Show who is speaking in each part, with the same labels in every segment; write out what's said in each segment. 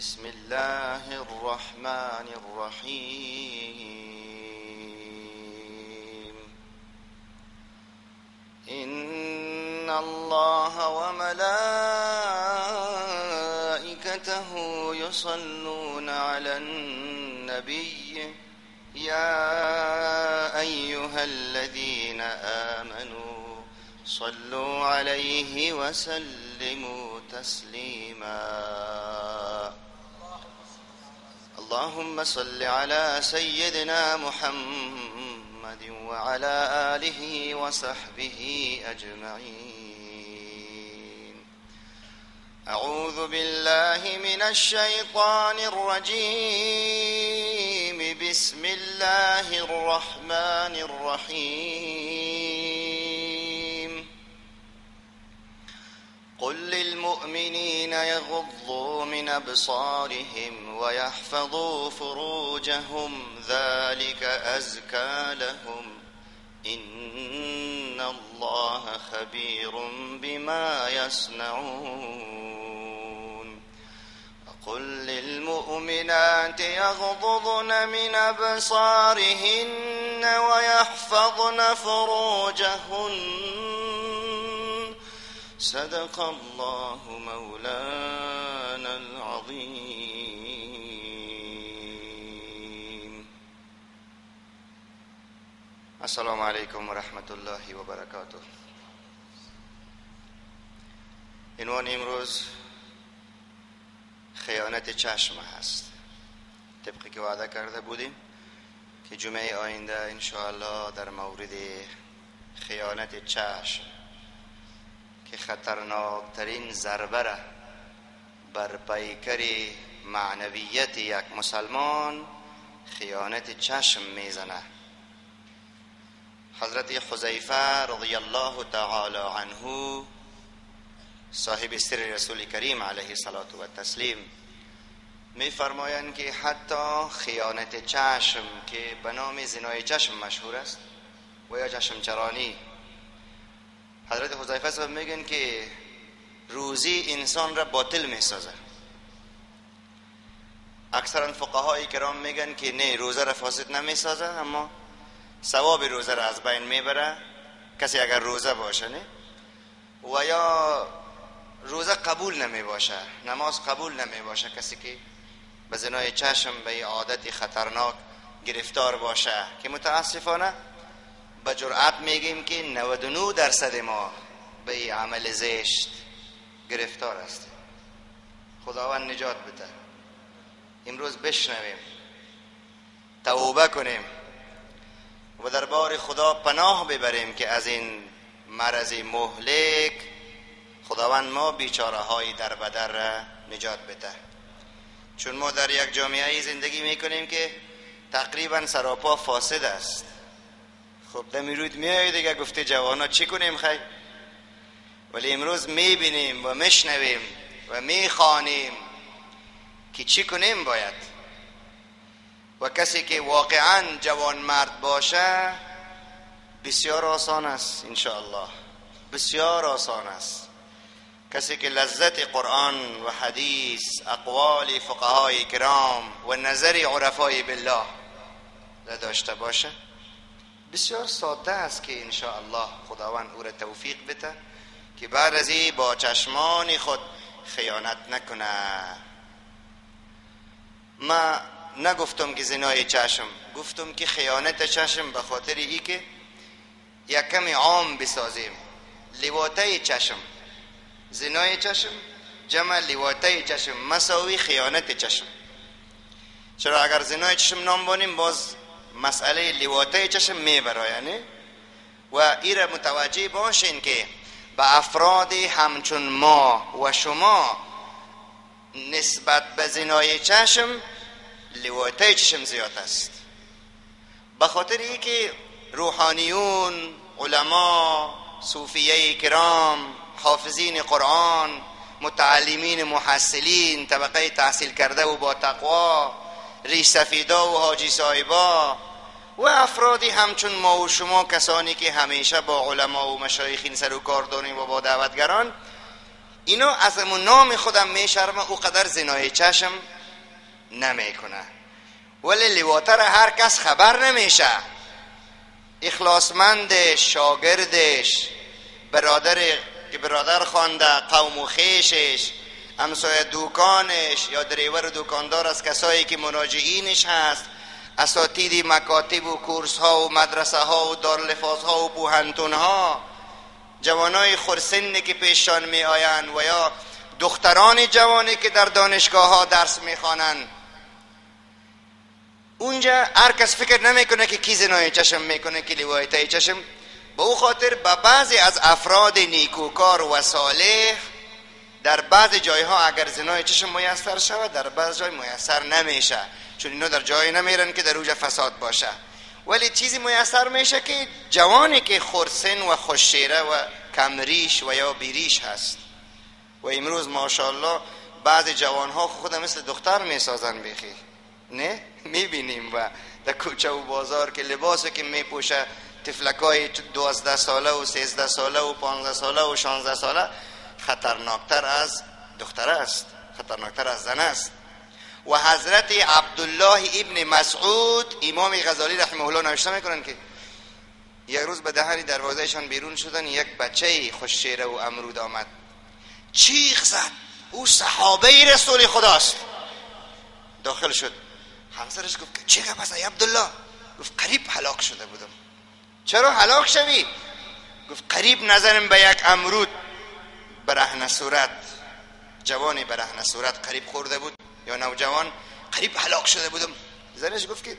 Speaker 1: بسم الله الرحمن الرحيم. إن الله وملائكته يصلون على النبي يا أيها الذين آمنوا صلوا عليه وسلموا تسليما. اللهم صل على سيدنا محمد وعلى آله وصحبه أجمعين. أعوذ بالله من الشيطان الرجيم. بسم الله الرحمن الرحيم. قل للمؤمنين يغضوا من أبصارهم ويحفظوا فروجهم ذلك أزكى لهم إن الله خبير بما يصنعون. قل للمؤمنات يغضضن من أبصارهن ويحفظن فروجهن. صدق الله مولانا العظيم. السلام علیکم و رحمت الله و برکاته. عنوان امروز خیانت چشم هست. طبقی که وعده کرده بودیم که جمعه آینده انشاءالله در مورد خیانت چشم که خطرناکترین ضربه را بر پیکر معنویت یک مسلمان خیانت چشم میزنه. حضرت حذیفه رضی الله تعالی عنه صاحب سر رسول کریم علیه الصلاة و تسلیم می فرمایند که حتی خیانت چشم که به نام زنای چشم مشهور است و یا چشم چرانی، حضرت حذیفه صاحب میگن که روزی انسان را باطل میسازه. اکثرا فقهای کرام میگن که نه، روزه را فاسد نمیسازه، اما ثواب روزه را از بین میبره کسی اگر روزه باشه، نه، و یا روزه قبول نمی باشه، نماز قبول نمی باشه کسی که به زنای چشم به عادت خطرناک گرفتار باشه، که متاسفانه به جرأت میگیم که 99% ما به عمل زشت گرفتار است. خداوند نجات بده. امروز بشنویم، توبه کنیم و دربار خدا پناه ببریم که از این مرض مهلک خداوند ما بیچاره های در بدر را نجات بده. چون ما در یک جامعه زندگی میکنیم که تقریبا سراپا فاسد است. خب دمیرود میای دیگه، گفته جوانا چی کنیم خی؟ ولی امروز میبینیم و میشنویم و میخوانیم که چی کنیم باید. و کسی که واقعا جوان مرد باشه بسیار آسان است انشاءالله، بسیار آسان است. کسی که لذت قرآن و حدیث، اقوال فقهای کرام و نظر عرفای بالله را داشته باشه، بسیار ساده است که انشاءالله خداوند او را توفیق بده که بعد از این با چشمان خود خیانت نکنه. ما نگفتم که زنای چشم، گفتم که خیانت چشم، به خاطر ای که یک کمی عام بسازیم. لواطه چشم، زنای چشم جمع لواطه چشم مساوی خیانت چشم. چرا اگر زنای چشم نام بانیم باز مسئله لواطه چشم میبره، یعنی و ایره متوجه باشین که به افراد همچون ما و شما نسبت به زنای چشم لواطه چشم زیاد است. به خاطر ای که روحانیون، علما، صوفیه کرام، حافظین قرآن، متعلمین محصلین، طبقه تحصیل کرده و با تقوا، ریش سفیدا و حاجی صاحبا و افرادی همچون ما و شما، کسانی که همیشه با علما و مشایخین سر و کار داریم و با دعوتگران، اینا از نام خودم میشرمه او قدر زنای چشم نمیکنه. ولی لواطه را هر کس خبر نمیشه. اخلاصمندش، شاگردش، برادر که برادر خوانده، قوم و خویشش، همسایه دوکانش یا دریور و دوکاندار از کسایی که مراجعینش هست، اساتید مکاتب و کورس ها و مدرسه ها و دارالحفاظ ها و پوهنتون ها، جوانای خرسنی که پیششان می آیند و یا دختران جوانی که در دانشگاه ها درس می خوانند. اونجا هر کس فکر نمیکنه که کی زنای چشم میکنه، که لوایتای چشم. به او خاطر به بعضی از افراد نیکوکار و صالح در بعض جایها اگر زنای چشم میسر شود، در بعض جای میسر نمیشه، چون اینا در جای نمیرن که در اوج فساد باشه. ولی چیزی میسر میشه که جوانی که خرسن و خوششیره و کمریش و یا بیریش هست. و امروز ماشاءالله بعض جوانها خود مثل دختر میسازن بیخی، نه میبینیم و در کوچه و بازار که لباسی که میپوشه طفلکای 12 ساله و 13 ساله و 15 ساله و 16 ساله خطرناکتر از دختر است، خطرناکتر از زن است. و حضرت عبدالله ابن مسعود، امام غزالی رحمه الله نوشته میکنن که یک روز به دهن دروازهشان بیرون شدن، یک بچه خوششیره و امرود آمد، چیغ زد، او صحابه رسول خداست. داخل شد، همسرش گفت که چه گپ است ای عبدالله؟ گفت قریب هلاک شده بودم. چرا هلاک شوی؟ گفت قریب نظرم به یک امرود برهنه صورت، جوانی برهنه صورت قریب خورده بود یا نوجوان، قریب هلاک شده بودم. زنش گفت که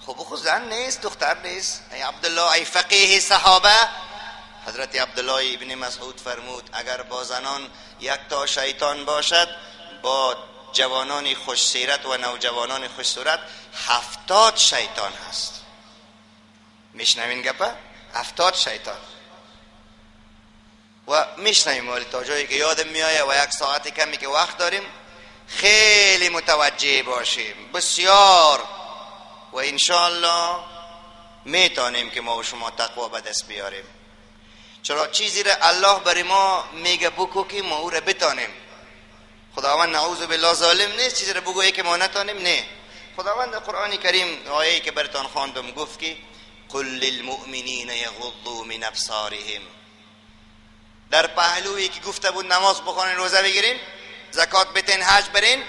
Speaker 1: خب خو زن نیست، دختر نیست، ای عبدالله، ای فقیه صحابه. حضرت عبدالله ابن مسعود فرمود اگر با زنان یک تا شیطان باشد، با جوانان خوش سیرت و نوجوانان خوش صورت 70 شیطان هست. میشنوین گپه؟ 70 شیطان. و میشنویم ولی تا جایی که یادم میآید و یک ساعت کمی که وقت داریم خیلی متوجه باشیم بسیار، و انشاءالله میتونیم که ما و شما تقوا به دست بیاریم. چرا چیزی را الله برای ما میگه بکو که ما او را بتانیم. خداوند نعوذ بالله ظالم نیست چیزی را بگویه که ما نتانیم، نه. خداوند قرآن کریم آیه‌ای که براتان خواندم گفت که قل للمؤمنین یغضوا من ابصارهم. در پهلویی که گفته بود نماز بخوانین، روزه بگیرین، زکات بتین، حج برین،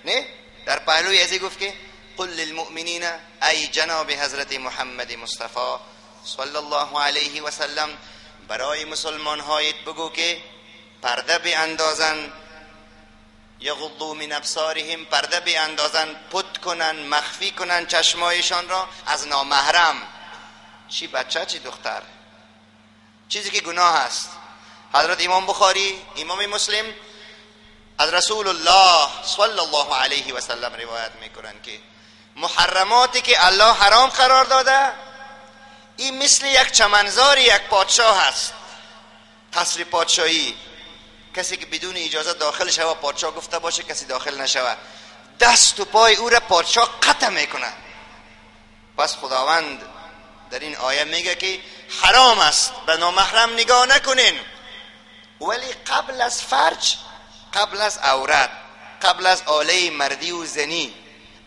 Speaker 1: نه، در پهلوی ازی گفت که قل للمؤمنین، ای جناب حضرت محمد مصطفی صلی الله علیه و سلم، برای مسلمان هایت بگو که پرده بیاندازن، یغضوا من ابصارهم، پرده بیاندازن، پت کنن، مخفی کنن چشمایشان را از نامحرم، چی بچه چی دختر، چیزی که گناه است. حضرت امام بخاری، امام مسلم از رسول الله صلی الله علیه و سلم روایت میکنن که محرماتی که الله حرام قرار داده این مثل یک چمنزار یک پادشاه هست، قصر پادشاهی، کسی که بدون اجازه داخل شوه پادشاه گفته باشه کسی داخل نشوه، دست و پای او را پادشاه قطع میکنه. پس خداوند در این آیه میگه که حرام است به نامحرم نگاه نکنین، ولی قبل از فرج، قبل از عورت، قبل از آله مردی و زنی،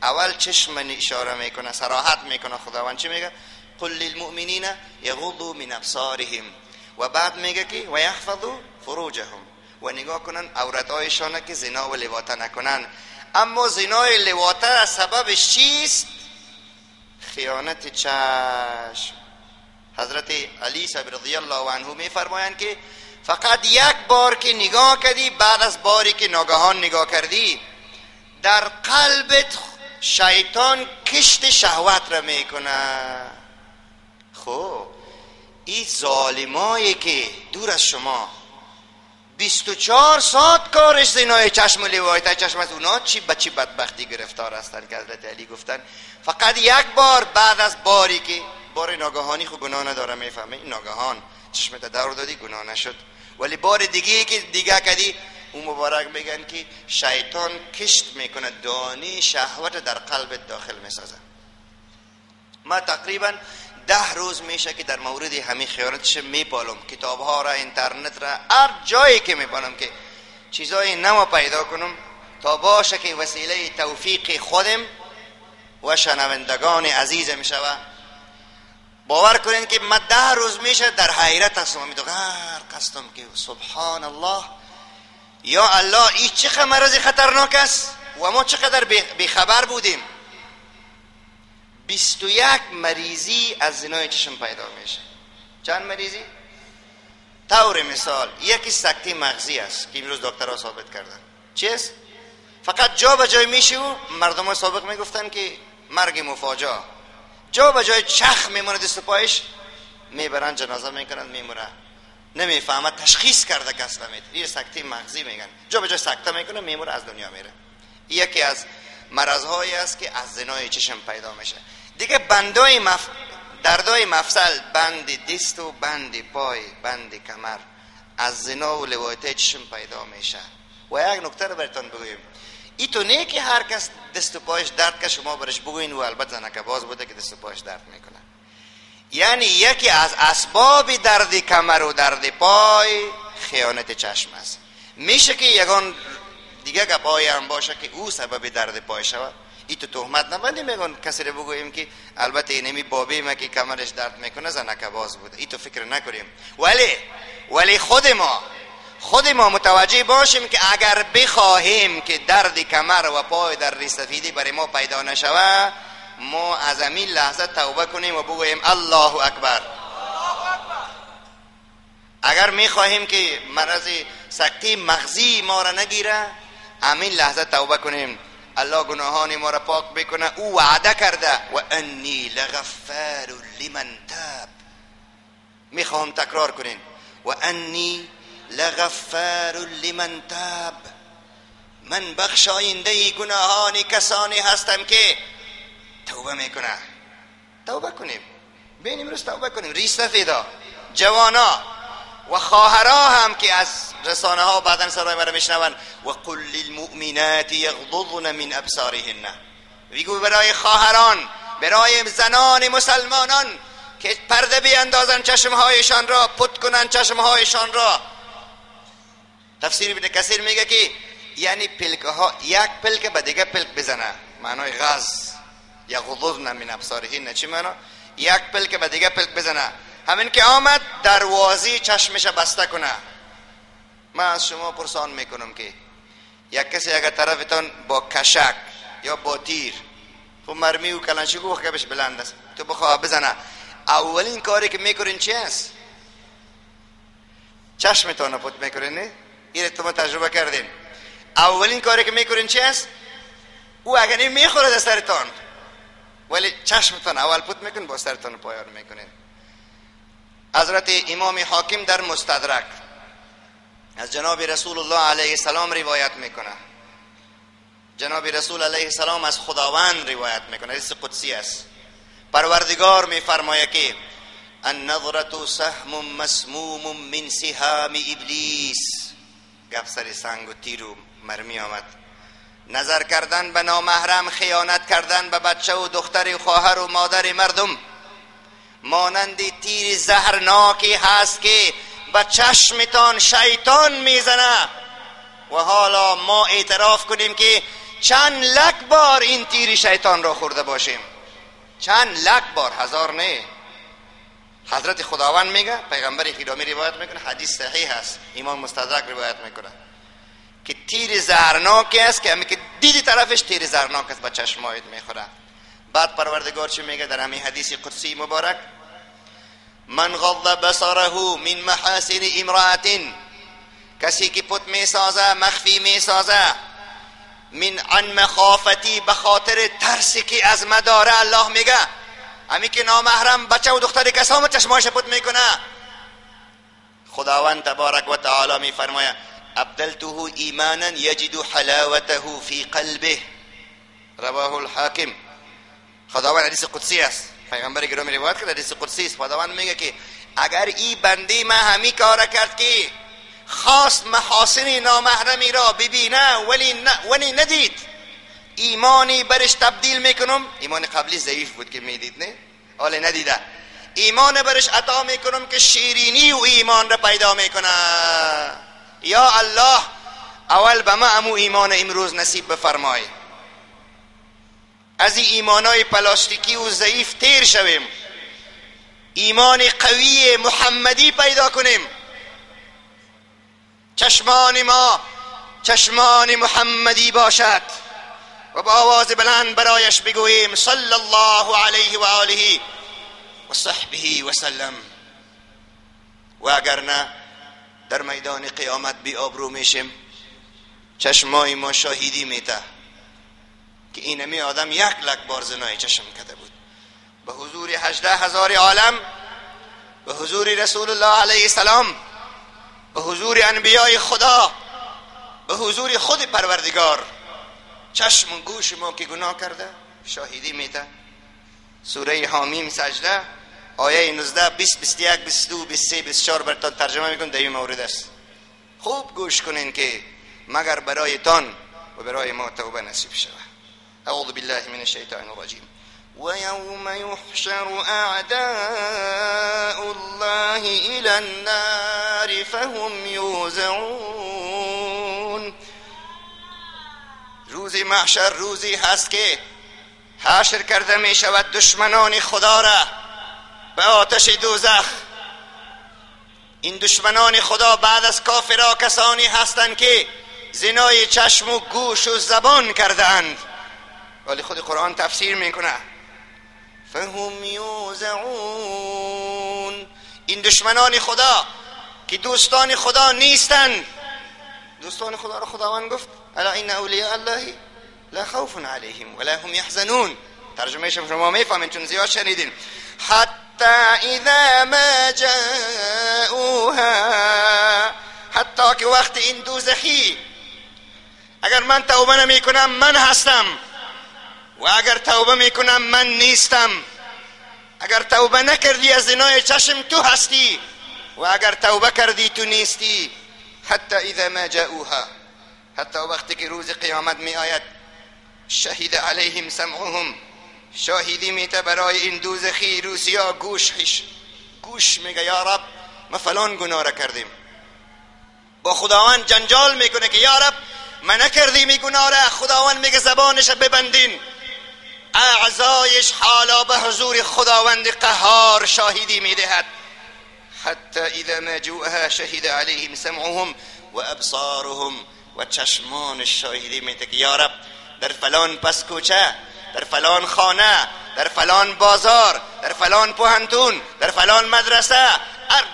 Speaker 1: اول چشم اشاره میکنه، صراحت میکنه. خداوند چی میگه؟ قل للمؤمنین یغضوا من ابصارهم، و بعد میگه که و یحفظوا فروجهم، و نگاه کنن عورتهایشان که زنا و لواطه نکنن. اما زنای لواطه سببش چیست؟ خیانت چشم. حضرت علی صاحب رضی الله عنه میفرمایند که فقط یک بار که نگاه کردی، بعد از باری که ناگهان نگاه کردی، در قلبت شیطان کشت شهوت را میکنه. خب این ظالمایی که دور از شما 24 ساعت کارش زنای چشم و لوایت چشم است، اونا چی به چی بدبختی گرفتار هستند که حضرت علی گفتن فقط یک بار بعد از باری که بار ناگهانی خب گناه نداره، میفهمه این ناگهان چشمت دور دادی گناه نشد، ولی بار دیگه که دیگه کدی اون مبارک میگن که شیطان کشت میکنه، دانی شهوت در قلبت داخل میسازه. ما تقریبا 10 روز میشه که در مورد همین خیانتش میپالم، کتاب ها را، اینترنت را، هر جایی که میپالم که چیزای نو پیدا کنم تا باشه که وسیله توفیق خودم و شنوندگان عزیزم شوه. باور کنین که من 10 روز میشه در حیرت هستم، میگم غرق هستم که سبحان الله، یا الله این چه مرض خطرناک است و ما چقدر بیخبر بودیم. 21 مریضی از زنای چشم پیدا میشه. چند مریضی؟ طور مثال یکی سکته مغزی است که امروز دکترها ثابت کردن. چیست؟ فقط جا به جای میشه و مردم ها سابق میگفتن که مرگ مفاجأ، جا به جای چخ میمونه دست و پایش، میبرن جنازه میکنن میمونه، نمیفهمه تشخیص کرده کس نمیده. این سکته مغزی میگن، جا به جای سکته میکنه میمونه از دنیا میره. یکی از مرضهایی است که از زنای چشم پیدا میشه. دیگه بندای دردای مفصل، بند دست و بند پای، بند کمر، از زنا و لواطه چشم پیدا میشه. و یک نکته رو براتون بگویم، ای تو نه که هر کس دست و پایش درد که شما برش بگوین و البته زنکه باز بوده که دست و پایش درد میکنه. یعنی یکی از اسباب درد کمر و درد پای خیانت چشم است. میشه که یگان دیگه گپای هم باشه که او سبب درد پای شود. ای تو تهمت نبندیم میگن کسی رو بگوییم که البته اینمی بابی ما که کمرش درد میکنه زنکه باز بوده، ای تو فکر نکنیم. ولی خود ما متوجه باشیم که اگر بخواهیم که درد کمر و پای در ریش سفیدی برای ما پیدا نشود، ما از همین لحظه توبه کنیم و بگوییم الله اکبر. اگر میخواهیم که مرض سکته مغزی ما را نگیره، همین لحظه توبه کنیم، الله گناهان ما را پاک بکنه. او وعده کرده و انی لغفار لمن تاب. میخواهم تکرار کنین، و انی لغفار لمن تاب. من بخشاینده گناهان کسانی هستم که توبه میکنه. توبه کنیم، بین امروز توبه کنیم. ریش سفیدا، جوانا و خواهرها هم که از رسانه ها بعدا صدای مرا میشنون، و قل للمؤمنات یغضضن من ابصارهن. بگو برای خواهران، برای زنان مسلمانان که پرده بیاندازن چشمهایشان را، پت کنن چشمهایشان را. تفسیر ابن کثیر میگه که یعنی پلک ها، یک پلک به دیگه پلک بزنه، معنای غض، یغضضن من ابصارهن چی معنا؟ یک پلک به دیگه پلک بزنه، همین که آمد دروازی چشمش بسته کنه. من از شما پرسان میکنم که یک کسی اگر طرفتان با کشک یا با تیر، خب مرمی و کلنشگو که بهش بلند است، تو بخواه بزنه، اولین کاری که میکنین چی است؟ چشمتان پت میکنین، نه؟ این تو تجربه کردین. اولین کاری که میکنین چی است؟ او اگر این میخوره در سرتان، ولی چشمتان اول پت میکنین، با سرتان پایان میکنین. حضرت امام حاکم در مستدرک از جناب رسول الله علیه السلام روایت میکنه. جناب رسول علیه السلام از خداوند روایت میکنه، حدیث قدسی است. پروردگار میفرماید که النظرة سهم مسموم من سهام ابلیس. گپ سر سنگ و تیر و مرمی آمد. نظر کردن به نامحرم، خیانت کردن به بچه و دختر و خواهر و مادر مردم، مانند تیر زهرناکی هست که به چشمتان شیطان میزنه. و حالا ما اعتراف کنیم که چند لک بار این تیر شیطان را خورده باشیم. چند لک بار، هزار نه. حضرت خداوند میگه، پیغمبر گرامی روایت میکنه، حدیث صحیح است، امام مستدرک روایت میکنه که تیر زهرناک است که همی که دیدی طرفش تیر زهرناک است، به چشمایت میخوره. بعد پروردگار چی میگه در همین حدیث قدسی مبارک؟ من غض بصره من محاسن امرأة، کسی که پت میسازه، مخفی میسازه، من عن مخافتی، به خاطر ترسی که از ما داره. الله میگه همی که نامحرم بچه و دختر کسام چشماش پت میکنه، خداوند تبارک و تعالی میفرماید ابدلته ایمانا یجد حلاوته فی قلبه. رواه الحاکم. خداوند حدیث قدسی است، پیغمبر گرامی روایت کرد، حدیث قدسی است. خداوند میگه که اگر ای بنده ما همی کار کرد که خواست محاسن نامحرمی را ببینه ولی ندید، ایمانی برش تبدیل میکنم. ایمان قبلی ضعیف بود که میدید، نه حالا ندیده، ایمان برش عطا میکنم که شیرینی و ایمان را پیدا میکنه. یا الله، اول به ما امو ایمان امروز نصیب بفرمای. از این ایمانای پلاستیکی و ضعیف تیر شویم، ایمان قوی محمدی پیدا کنیم. چشمان ما چشمان محمدی باشد و با آواز بلند برایش بگوییم صلی الله علیه و آله و صحبه و سلم. و اگر نه در میدان قیامت بی آبرو میشیم. چشمای ما شاهدی میته که اینمی آدم 1 لک بار زنای چشم کرده بود. به حضور 18,000 عالم، به حضور رسول الله علیه السلام، به حضور انبیای خدا، به حضور خود پروردگار، چشم و گوش ما که گناه کرده شاهدی میده. سوره حامیم سجده آیه 19 20 21 22 23 24 براتون ترجمه میکنم، در این مورد است. خوب گوش کنین که مگر برایتان و برای ما توبه نصیب شود. اعوذ بالله من الشیطان الرجیم. ويوم يحشر أعداء الله إلى النار فهم يوزعون. روز محشر روزی هست که حشر کرده می شود دشمنان خدا را به آتش دوزخ. این دشمنان خدا بعد از کافرها کسانی هستند که زنای چشم و گوش و زبان کرده اند. ولی خود قرآن تفسیر میکنه فهم یوزعون. این دشمنان خدا که دوستان خدا نیستند. دوستان خدا را خداوند گفت الا ان اولیاء الله لا خوف علیهم ولا هم یحزنون. ترجمه شما میفهمین چون زیاد شنیدین. حتی اذا ما جاءوها، حتی که وقت این دوزخی اگر من توبه نمی کنم من هستم، و اگر توبه میکنم من نیستم. اگر توبه نکردی از زنای چشم تو هستی، و اگر توبه کردی تو نیستی. حتی اذا ما جاءوها، حتی وقتی که روز قیامت می آید، شهید علیهم سمعهم، شاهدی میته برای این دوزخی روسیا گوشش، گوش میگه یا رب ما فلان گناه را کردیم. با خداوند جنجال میکنه که یا رب ما نکردیم این گناه را. خداوند میگه زبانش ببندین. اعضایش حالا به حضور خداوند قهار شاهدی میدهد. حتی اذا ما جوءها شهد علیهم سمعهم و ابصارهم، و چشمانش شاهدی میده که یا رب در فلان پس کوچه، در فلان خانه، در فلان بازار، در فلان پوهنتون، در فلان مدرسه،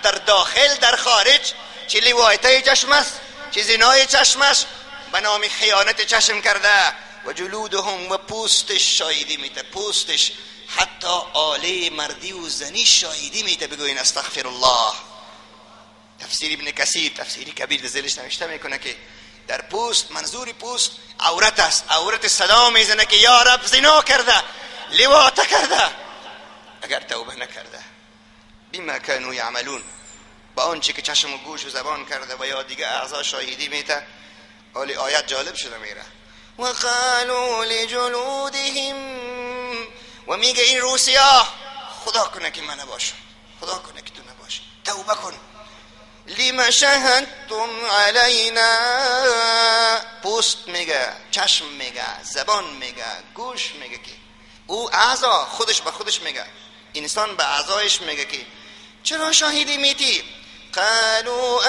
Speaker 1: در داخل در خارج، چه لواطه چشم است، چه زنای چشم است، به نام خیانت چشم کرده. و جلودهم، و پوستش شاهدی میده، پوستش، حتی آله مردی و زنی شاهدی میده. بگوین استغفر الله. تفسیر ابن کثیر، تفسیر کبیر زیرش نوشته میکنه که در پوست منظور پوست عورت است. عورت صدا میزنه که یا رب زنا کرده، لواطه کرده، اگر توبه نکرده. بما كانوا یعملون، با آنچه که چشم و گوش و زبان کرده و یا دیگه اعضا شاهدی میته. حالی آیت جالب شده میره. وقالوا لجلودهم، و میگه این روسیا خدا کنه که من نباشم، خدا کنه که تو نباشی، توبه کن. لم شهدتم علینا، پوست میگه، چشم میگه، زبان میگه، گوش میگه که او اعضا خودش به خودش میگه، انسان به اعضایش میگه که چرا شاهدی میتی؟ قالوا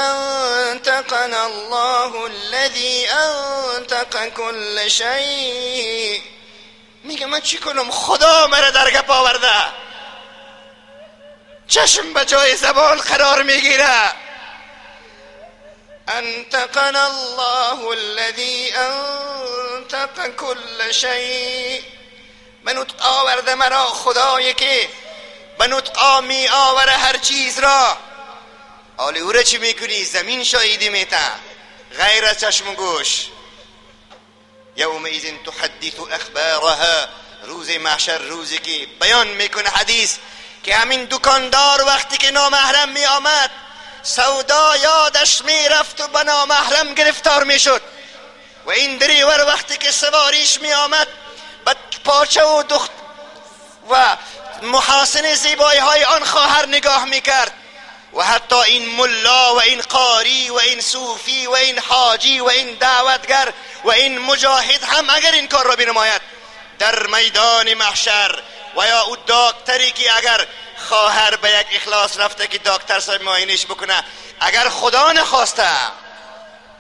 Speaker 1: انتقنا الله الذي انتق كل شيء. میگه من چی کنم، خدا مرا در گپ آورده. چشم به جای زبان قرار میگیره. انتقنا الله الذي انتق كل شيء. به نطق آورده مرا خدایی که به نطق می آوره هر چیز را. حالی او را چی میکنی؟ زمین شاهدی میته غیر از چشم و گوش. یومئذ تحدث اخبارها، روز محشر روزی که بیان میکنه حدیث که همین دکاندار وقتی که نامحرم می آمد سودا یادش میرفت و به نامحرم گرفتار میشد، و این دریور وقتی که سواریش می آمد به پاچه و دخت و محاسن زیبایی های آن خواهر نگاه میکرد. و حتی این ملا و این قاری و این صوفی و این حاجی و این دعوتگر و این مجاهد هم اگر این کار را بنماید در میدان محشر، و یا او دکتری که اگر خواهر به یک اخلاص رفته که دکتر صاحب معاینش بکنه، اگر خدا نخواسته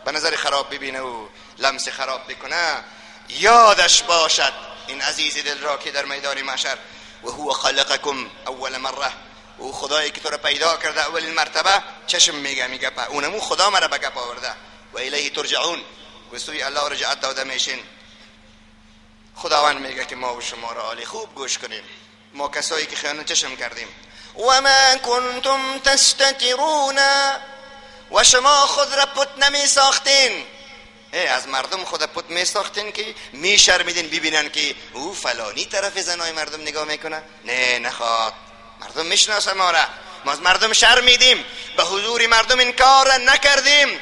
Speaker 1: به نظر خراب ببینه و لمس خراب بکنه، یادش باشد این عزیز دل را که در میدان محشر و هو خلقکم اول مره، او خدایی که تو را پیدا کرده اولین مرتبه، چشم میگه اونمو خدا مرا به گپ آورده، و الیه ترجعون، و سوی الله رجعت داده میشین. خداوند میگه که ما و شما را عالی خوب گوش کنیم، ما کسایی که خیانت چشم کردیم. و ما کنتم تستترون، و شما خود را پت نمی ساختین. از مردم خود پت می ساختین که می شرمیدین ببینن که او فلانی طرف زنای مردم نگاه میکنه. نه، نخواد، مردم میشناسه ما را، ما از مردم شرمیدیم، به حضور مردم این کار را نکردیم.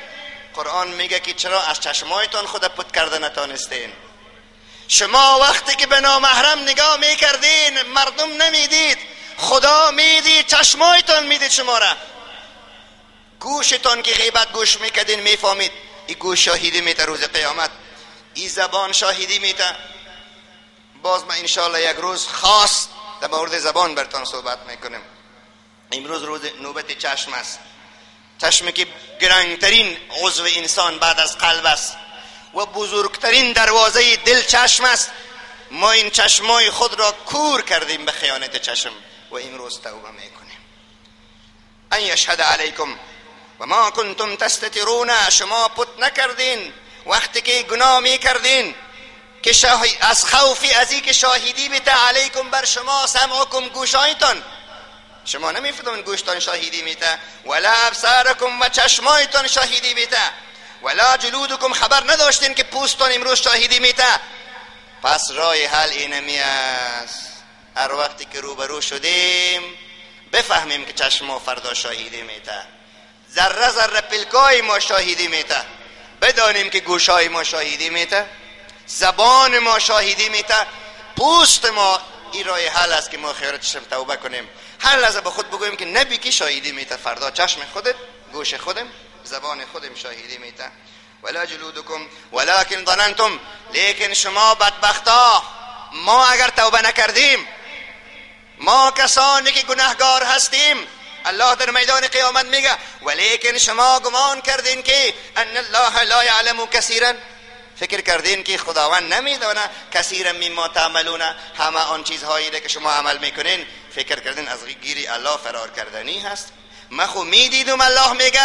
Speaker 1: قرآن میگه که چرا از چشمایتان خود پت کرده نتانستین؟ شما وقتی که به نامحرم نگاه میکردین مردم نمیدید، خدا میدید، چشمایتان میدید شما را. گوشتان که غیبت گوش میکردین میفهمید این گوش شاهدی میته روز قیامت، این زبان شاهدی میته. باز ما انشاءالله یک روز خاص در مورد زبان برتان صحبت میکنیم. امروز روز نوبت چشم است، چشمی که گرانترین عضو انسان بعد از قلب است و بزرگترین دروازه دل چشم است. ما این چشمای خود را کور کردیم به خیانت چشم و امروز توبه میکنیم. ان یشهد علیکم و ما کنتم تستترون، شما پت نکردین وقتی که گناه میکردین که از خوفی از این که شاهدی بته علیکم بر شما، سمعکم گوشایتان، شما نمیفهمین گوشتان شاهدی میته، ولا ابصارکم و چشمایتان شاهدی میته، ولا جلودکم خبر نداشتین که پوستان امروز شاهدی میته. پس راه حل اینمی است، هر وقتی که روبرو شدیم بفهمیم که چشم ما فردا شاهدی میته، ذره ذره پلکای ما شاهدی میته، بدانیم که گوشای ما شاهدی میته، زبان ما شاهدی میته، پوست ما. این راه حل است که ما خیرت چشم توبه کنیم. هر لحظه به خود بگوییم که نبی کی شاهدی میته فردا، چشم خودت، گوش خودم، زبان خودم شاهدی میته. ولا جلودکم ولکن ظننتم، لیکن شما بدبختا، ما اگر توبه نکردیم، ما کسانی که گناهگار هستیم، الله در میدان قیامت میگه ولیکن شما گمان کردین که ان الله لا یعلم کثیرا، فکر کردین که خداوند نمیدانه کثیرا مما تعملون، همه آن چیزهایی که شما عمل میکنین، فکر کردین از گیری الله فرار کردنی هست. ما خو میدیدم، الله میگه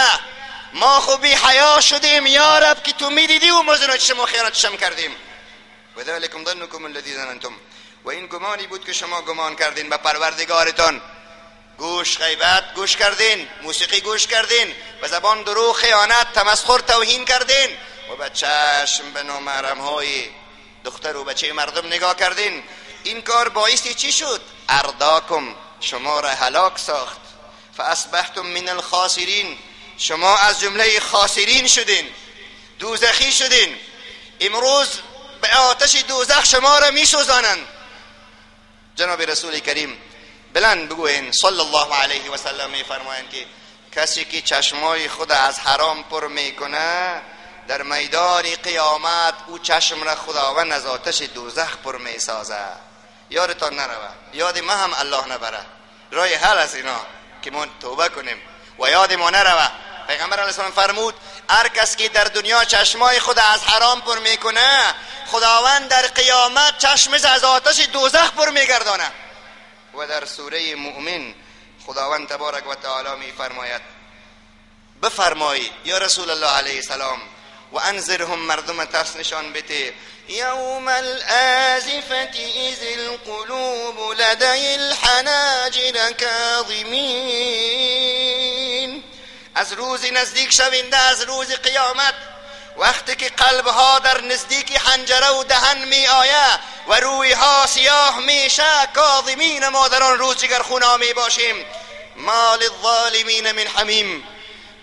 Speaker 1: ما خو بی حیا شدیم یا رب که تو میدیدی و ما زنا چشم و خیانت چشم کردیم. و ذلکم ظنکم الذی ظننتم، و این گمانی بود که شما گمان کردین به پروردگارتان. گوش غیبت گوش کردین، موسیقی گوش کردین، به زبان دروغ، خیانت، تمسخر، توهین کردین و به چشم به نامحرم های دختر و بچه مردم نگاه کردین. این کار باعث چی شد؟ ارداکم، شما را هلاک ساخت. فاصبحتم من الخاسرین، شما از جمله خاسرین شدین، دوزخی شدین. امروز به آتش دوزخ شما را میسوزانند. جناب رسول کریم بلند بگوین صلی الله علیه و سلم میفرمایند که کسی که چشمای خود از حرام پر میکنه در میدان قیامت او چشم را خداوند از آتش دوزخ پر میسازه. یادتان نروه، یاد ما هم الله نبره. راه حل از اینا که ما توبه کنیم و یاد ما نروه. پیغمبر علیه السلام فرمود هر کس که در دنیا چشمای خود از حرام پر میکنه خداوند در قیامت چشمش از آتش دوزخ پر میگردانه. و در سوره مؤمن خداوند تبارک و تعالی میفرماید بفرمای یا رسول الله علیه السلام و انذرهم، مردم ترس نشان بده، یوم الآزفة اذ القلوب لدی الحناجر کاظمین. از روز نزدیک شوینده، از روز قیامت، وقتی که قلبها در نزدیک حنجره و دهن می آید و رویها سیاه میشه، کاظمین ما در آن روز جگرخونا می باشیم. ما للظالمین من حمیم،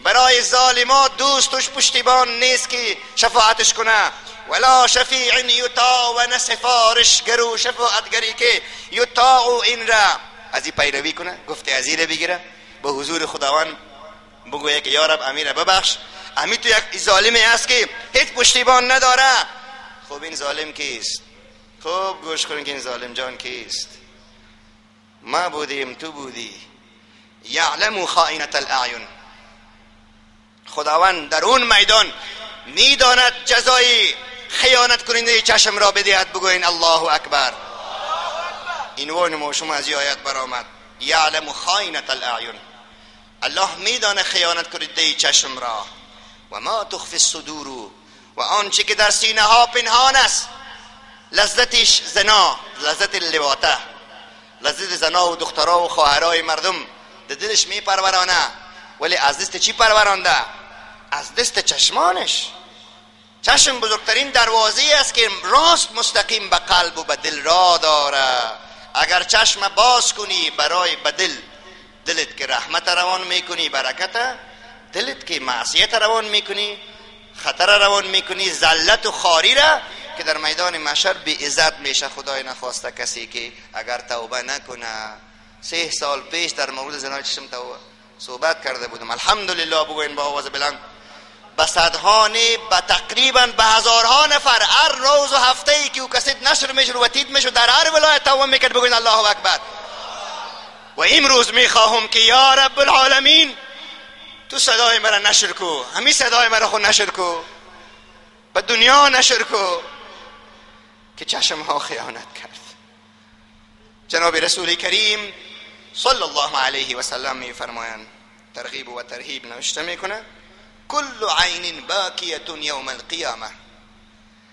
Speaker 1: برای ظالمات دوستش پشتیبان نیست که شفاعتش کنه. ولا شفیع یطاع، و نه سفارشگر و شفاعتگری که یطاع این را از این پیروی کنه، گفته از این بگیره، به حضور خداوند بگویه که یا رب امیر ببخش، امی تو یک ظالمی است که هیچ پشتیبان نداره. خب این ظالم کیست؟ خوب گوش کنین که این ظالم جان کیست. ما بودیم، تو بودی. یعلم خائنة الاعین، خداوند در اون میدان میداند جزای خیانت کننده چشم را بدهد. بگوین الله اکبر. این ما شما از آیت برآمد، یعلم خائنة الاعین، الله میدانه خیانت کننده چشم را. و ما تخفی الصدور، و آنچه که در سینه ها پنهان است. لذتش زنا، لذت لواطه، لذت زنا و دخترها و خواهرای مردم در دلش میپرورانه، ولی از دست چی پرورانده؟ از دست چشمانش. چشم بزرگترین دروازه است که راست مستقیم به قلب و به دل را داره. اگر چشم باز کنی برای به دل، دلت که رحمت روان میکنی، برکت، دلت که معصیت روان میکنی، خطر روان میکنی، ذلت و خواری را که در میدان محشر بی عزت میشه. خدای نخواسته کسی که اگر توبه نکنه. 3 سال پیش در مورد زنای چشم توبه صحبت کرده بودم. الحمدلله بگوین با آواز بلند، به صدها نه، به تقریبا به هزارها نفر هر روز و هفته ای که او کسید نشر میشه و تید میشه در هر ولایت توبه میکرد. بگوین الله اکبر. و امروز میخواهم که یا رب العالمین تو صدای مرا نشر کو، همین صدای مرا خود نشر کو، به دنیا نشر کو که چشم ها خیانت کرد. جناب رسول کریم صلی الله علیه و سلم میفرمایند، ترغیب و ترهیب نوشته میکنه، کل عین باکیه یوم القیامه،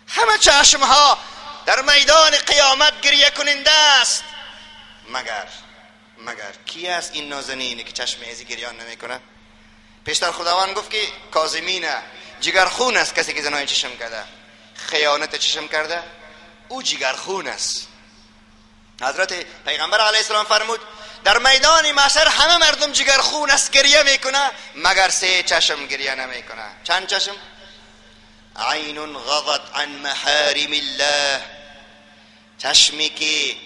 Speaker 1: همه چشم ها در میدان قیامت گریه کننده است، مگر کی است این نازنینی که چشم ازی گریان نمیکنه؟ پیشتر خداوند گفت که کاظمینه، جگرخون است کسی که زنای چشم کرده، خیانت چشم کرده، او جگرخون است. حضرت پیغمبر علیه السلام فرمود در میدان محشر همه مردم جگرخون است، گریه میکنه، مگر 3 چشم گریه نمیکنه. چند چشم؟ عین غضت عن محارم الله، چشمی که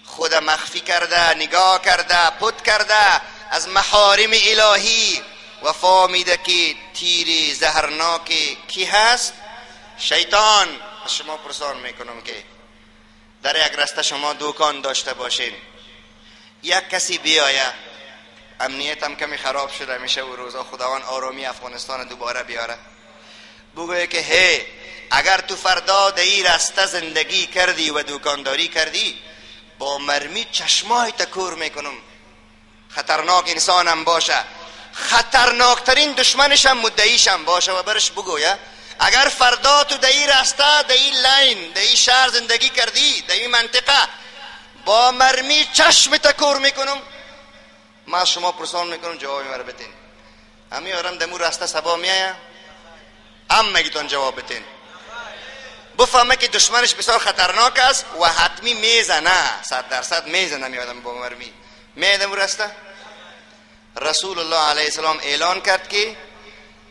Speaker 1: خود مخفی کرده، نگاه کرده، پت کرده از محارم الهی و فهمیده که تیر زهرناک کی هست؟ شیطان. از شما پرسان میکنم که در یک رسته شما دوکان داشته باشین، یک کسی بیایه، امنیت هم کمی خراب شده میشه و روزا خداوند آرامی افغانستان دوباره بیاره، بگویه که هی اگر تو فردا در این رسته زندگی کردی و دوکانداری کردی، با مرمی چشمای تکور میکنم. خطرناک انسانم باشه، خطرناکترین دشمنش هم مدعیش هم باشه و برش بگویه اگر فردا تو در این رسته، در این لاین، در این شهر زندگی کردی، در این منطقه، با مرمی چشم تکور میکنم. ما از شما پرسان میکنم جواب مرا بتین. همی آرم دمو رسته سبا میایه ام مگیتون جواب بتین. بفهمه که دشمنش بسیار خطرناک است و حتمی میزنه، 100% میزنه میادم با مرمی میادم رسته. رسول الله علیه السلام اعلان کرد که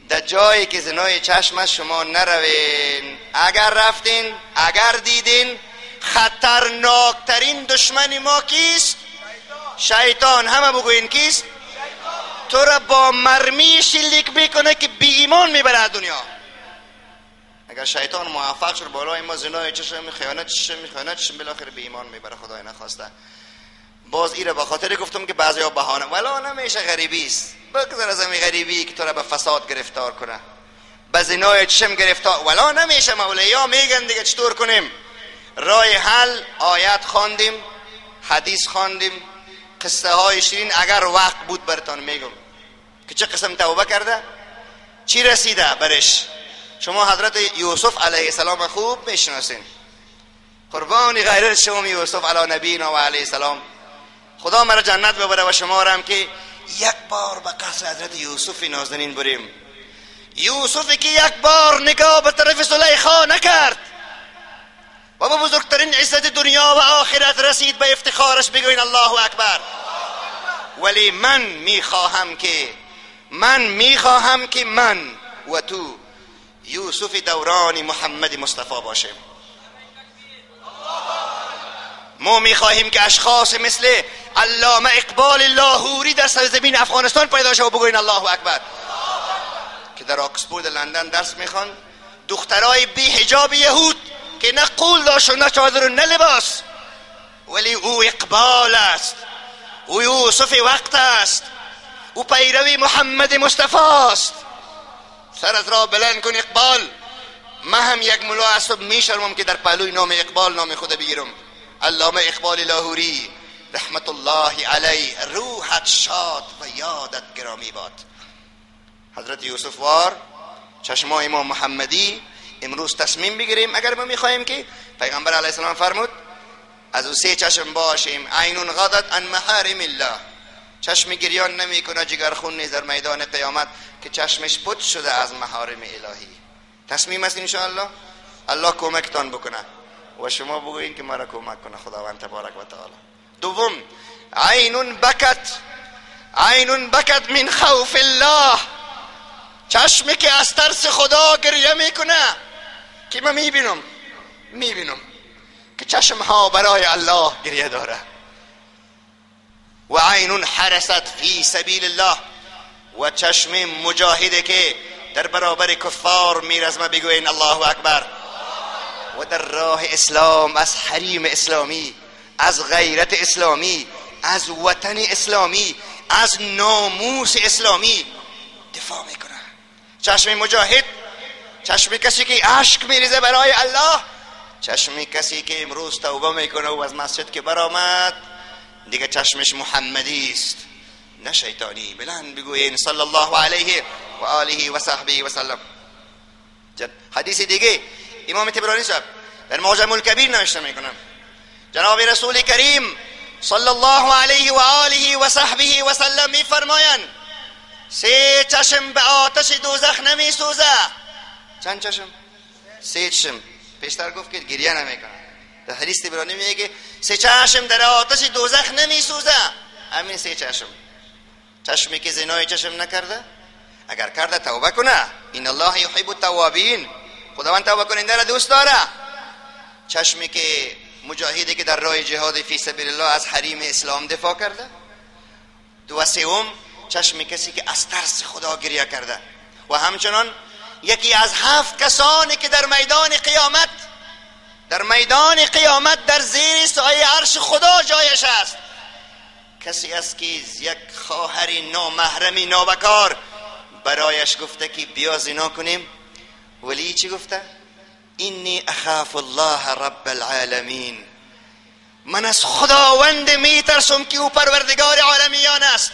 Speaker 1: در جایی که زنای چشم شما نروین، اگر رفتین، اگر دیدین، خطرناکترین دشمن ما کیست؟ شیطان. همه بگوین کیست؟ تو را با مرمی شلیک میکنه که بی ایمان میبره دنیا. اگر شیطان موفق شد بالای ما زنای چشم، خیانت چشم، خیانت چشم، بالاخره بی ایمان میبره، خدای نخواسته. باز ایره به خاطر گفتم که بعضیا بهانه ولا نمیشه، غریبی است، بگذار از همین غریبی که تو را به فساد گرفتار کنه، به زنای چشم گرفتار ولا نمیشه. مولیا میگن دیگه چطور کنیم؟ راه حل آیت خواندیم، حدیث خواندیم، قصه های شیرین، اگر وقت بود براتان میگم که چه قسم توبه کرده، چی رسیده برش. شما حضرت یوسف علیه السلام خوب میشناسین، قربان غیرت شما یوسف علی نبینا و علیه السلام، خدا مرا جنت ببره و شما را هم که یک بار به قصر حضرت یوسف نازنین بریم. یوسفی که یک بار نگاه به طرف زلیخا نکرد و به بزرگترین عزت دنیا و آخرت رسید، به افتخارش بگوین الله اکبر. ولی من میخواهم که من و تو یوسف دوران محمد مصطفی باشیم. ما میخواهیم که اشخاص مثل علامه اقبال لاهوری در سرزمین افغانستان پیدا شود و بگوین الله اکبر، که در آکسفورد لندن درس میخوان، دخترای بی حجاب یهود که نه قول داشت و نه چادر و نه لباس، ولی او اقبال است، او یوسف وقت است، او پیروی محمد مصطفی است. سرت را بلند کن اقبال. من هم یک ملا هستم، میشرمم که در پهلوی نام اقبال نام خود بگیرم. علامه اقبال لاهوری رحمت الله علیه، روحت شاد و یادت گرامی باد. حضرت یوسف وار چشمای ما محمدی امروز تصمیم بگیریم، اگر ما میخواهیم که پیغمبر علیه السلام فرمود از او سه چشم باشیم، عین غضت عن محارم الله، چشم گریان نمیکنه جگرخون نیز در میدان قیامت که چشمش پت شده از محارم الهی. تصمیم است انشاءالله الله کمکتان بکنه و شما بگویین که مرا کمک کنه خداوند تبارک و تعالی. دوم، عین بکت، عین بکت من خوف الله، چشمی که از ترس خدا گریه میکنه، که من میبینم که چشم ها برای الله گریه داره. و عین حرست فی سبیل الله، و چشم مجاهده که در برابر کفار میرزمه، بگوین الله اکبر. و در راه اسلام، از حریم اسلامی، از غیرت اسلامی، از وطن اسلامی، از ناموس اسلامی دفاع میکنه. چشم مجاهد، چشم کسی که اشک میریزه برای الله، چشم کسی که امروز توبه میکنه و از مسجد که برآمد دیگه چشمش محمدی است نه شیطانی. بلند بگوین صلی الله علیه و آله و صحبه و سلم. حدیث دیگه امام طبرانی صاحب در معجم الکبیر نوشته میکنم، جناب رسول کریم صلی الله علیه و آله و صحبه و سلم میفرمایند سه چشم به آتش دوزخ نمیسوزه. چند چشم؟ سه چشم. پیشتر گفت که گریه نمیکنه. در حدیث طبرانی میگه که سه چشم در آتش دوزخ نمیسوزه. همین سه چشم، چشمی که زنای چشم نکرده، اگر کرده توبه کنه، ان الله یحب التوابین، خداوند توبه کننده را دوست داره. چشمی که مجاهدی که در راه جهاد فی سبیل الله از حریم اسلام دفاع کرده. دو سوم، چشم کسی که از ترس خدا گریه کرده. و همچنان یکی از 7 کسانی که در میدان قیامت، در میدان قیامت در زیر سایه عرش خدا جایش است، کسی است که یک خواهر نامحرمی نابکار برایش گفته که بیا زنا کنیم، ولی چی گفته؟ اینی اخاف الله رب العالمین، من از خداوند میترسم که او پروردگار عالمیان است.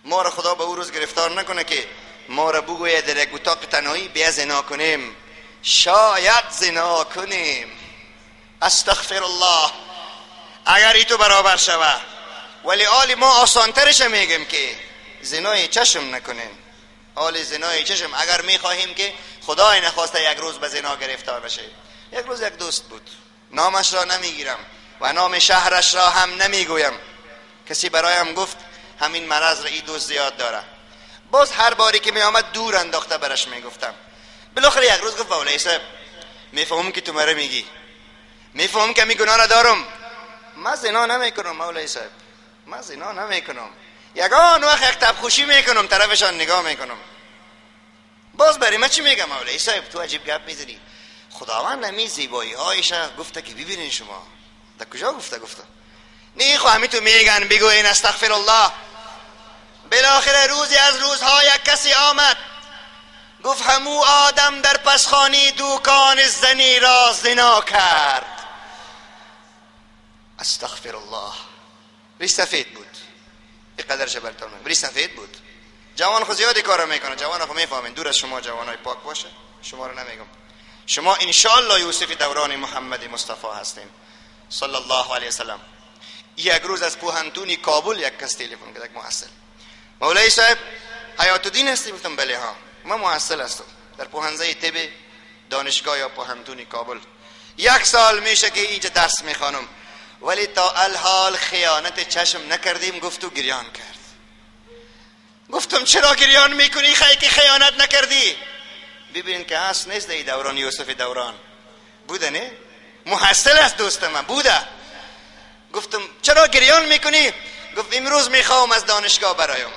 Speaker 1: ما را خدا به او روز گرفتار نکنه که ما را بگوید در یک اتاق تنهایی بیا زنا کنیم. شاید زنا کنیم، استغفر الله، اگر ای تو برابر شوه. ولی آل ما آسانترش میگیم که زنای چشم نکنیم. آل زنای چشم اگر میخواهیم که خدای نخواسته یک روز به زنا گرفتار بشه. یک روز یک دوست بود، نامش را نمیگیرم و نام شهرش را هم نمیگویم، کسی برایم گفت همین مرض را این دوست زیاد داره. باز هر باری که می آمد دور انداخته برش میگفتم. بالاخره یک روز گفت مولوی صاحب میفهمم که تو مرا میگی، میفهمم که می گناه را دارم، من زنا نمیکنم مولوی صاحب، من زنا نمیکنم، یگان وقت یک تب خوشی میکنم، طرفشان نگاه میکنم. باز برای من چی میگم مولوی صاحب تو عجیب گپ میزنی، خداوند همی زیبایی هایش گفته که ببینین شما. در کجا گفته؟ گفته نه خو همی تو میگن، بگوین استغفر الله. بالاخره روزی از روزها یک کسی آمد گفت همو آدم در پسخانی دوکان زنی را زنا کرد. استغفر الله. ریش سفید بود، اینقدرش براتون میگم، ریش سفید بود. جوان خو زیادی کارو میکنه، جوان خو میفهمین، دور از شما جوانای پاک باشه، شما رو نمیگم. شما انشاءالله یوسف دوران محمد مصطفی هستین صلی الله علیه وسلم. یک روز از پوهنتون کابل یک کس تلفن کرد، یک محصل، مولوی صاحب حیات الدین هستی؟ گفتم بله ها، من محصل هستم در پوهنځی طب دانشگاه یا پوهنتون کابل. یک سال میشه که اینجا درس میخوانم، ولی تا الحال خیانت چشم نکردیم. گفت و گریان کرد. گفتم چرا گریان میکنی خیلی که خیانت نکردی؟ ببین که هست نیست در دوران یوسف دوران بوده نه؟ محصل است دوست من بوده. گفتم چرا گریان میکنی؟ گفت امروز میخوام از دانشگاه برایم،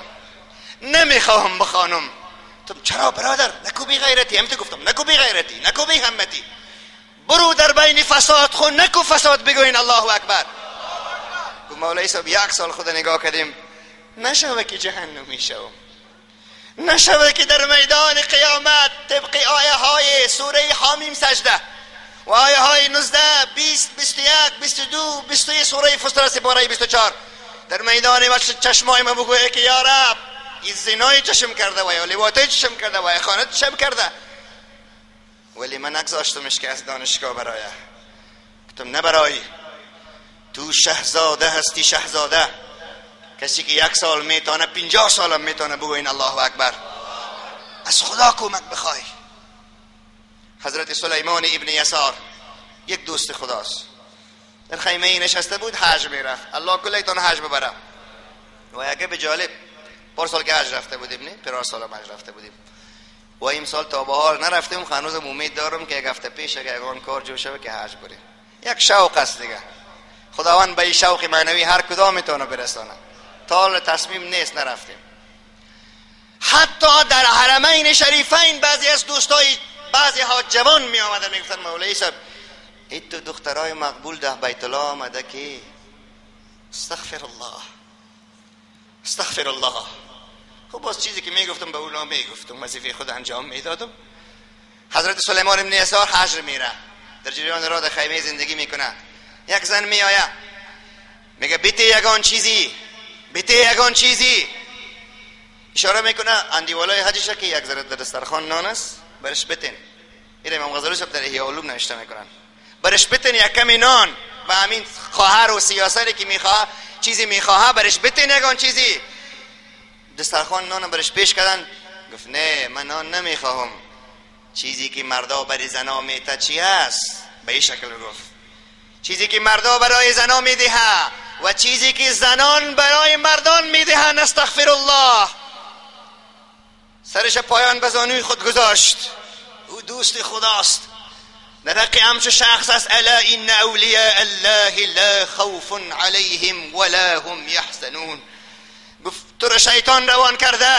Speaker 1: نمیخوام بخوانم. گفتم چرا برادر؟ نکو بی غیرتی. هم تو گفتم نکو بی غیرتی، نکو بی همتی، برو در بین فساد خو نکو فساد، بگوین الله اکبر. گفت مولای صاحب یک سال خود نگاه کردیم، نشوه که جهنمی شوم، نشوه که در میدان قیامت طبق آیه های سوره حامیم سجده و آیه های 19 20 21 22 23 سوره فصلت سپاره 24 در میدان چشمای ما بگویه که یا رب این زنای چشم کرده و یا لواطه چشم کرده و یا خانه چشم کرده، ولی من نگذاشتمش که از دانشگاه برایه. گفتم نه برای تو شهزاده هستی، شهزاده، کسی که یک سال میتونه 50 سالم میتونه بگوین الله اکبر. از خدا کمک بخوای. حضرت سلیمان ابن یسار یک دوست خداست، در خیمه ای نشسته بود، حج میرفت. الله کلیتان حج ببره. و یکی به جالب پارسال که حج رفته بودیم، نه پرار سالم حج رفته بودیم و این سال تا به حال نرفتیم. هنوزم امید دارم که یک هفته پیش اگه یگان کار جور شوه که حج بریم. یک شوق است دیگه، خداوند به این شوق معنوی هر کدام میتونه برسانه. تا تصمیم نیست نرفتیم. حتی در حرمین شریفین بعضی از دوستای بعضی ها جوان می آمدن میگفتن مولوی صاحب ای تو دخترای مقبول ده بیت الله آمده که استغفر الله استغفر الله. خب باز چیزی که میگفتم به اونا میگفتم، وظیفه خود انجام میدادم. حضرت سلیمان ابن یسار حج میره، در جریان راه در خیمه زندگی میکنه. یک زن میآید میگه بیتی یگان چیزی، بیتی یگان چیزی. اشاره میکنه اندیوالای حجش که یک ذره در دسترخوان نان است برش بتین. این امام غزالی صاحب در احیاء علوم نوشته میکنن، برش بتین یک کمی نان و همین خواهر و سیاسری که میخواه چیزی میخواه برش بتین یگان چیزی. دسترخوان نان برش پیش کردن، گفت نه من نان نمیخواهم، چیزی که مردا برای زنا میته چی است؟ به این شکل گفت چیزی که مردا برای زنا میده و چیزی که زنان برای مردان میدهند. استغفر الله. سرش پایان به زانوی خود گذاشت. او دوست خداست، در حق همچو شخص است. الا ان اولیاء الله لا خوف علیهم ولا هم یحزنون. گفت تو را شیطان روان کرده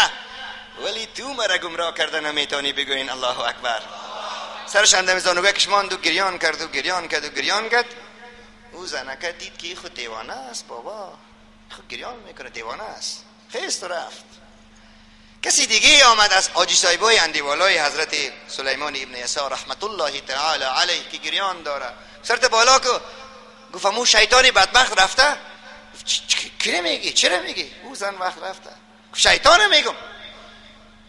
Speaker 1: ولی تو مرا گمراه کرده نمیتونی بگوین الله اکبر. سرش اندم زانوگکش ماند و گریان کرد و گریان کرد و گریان کرد. او زنکه دید که خود دیوانه است، بابا خود گریان میکنه، دیوانه است. خیست و رفت. کسی دیگه آمد از حاجی صاحبای اندیوالای حضرت سلیمان ابن یسار رحمت الله تعالی علیه که گریان داره، سرت بالا کو. گفت امو شیطانی بدبخت رفته. کی میگی؟ چرا میگی؟ او زن وقت رفته. شیطان میگم.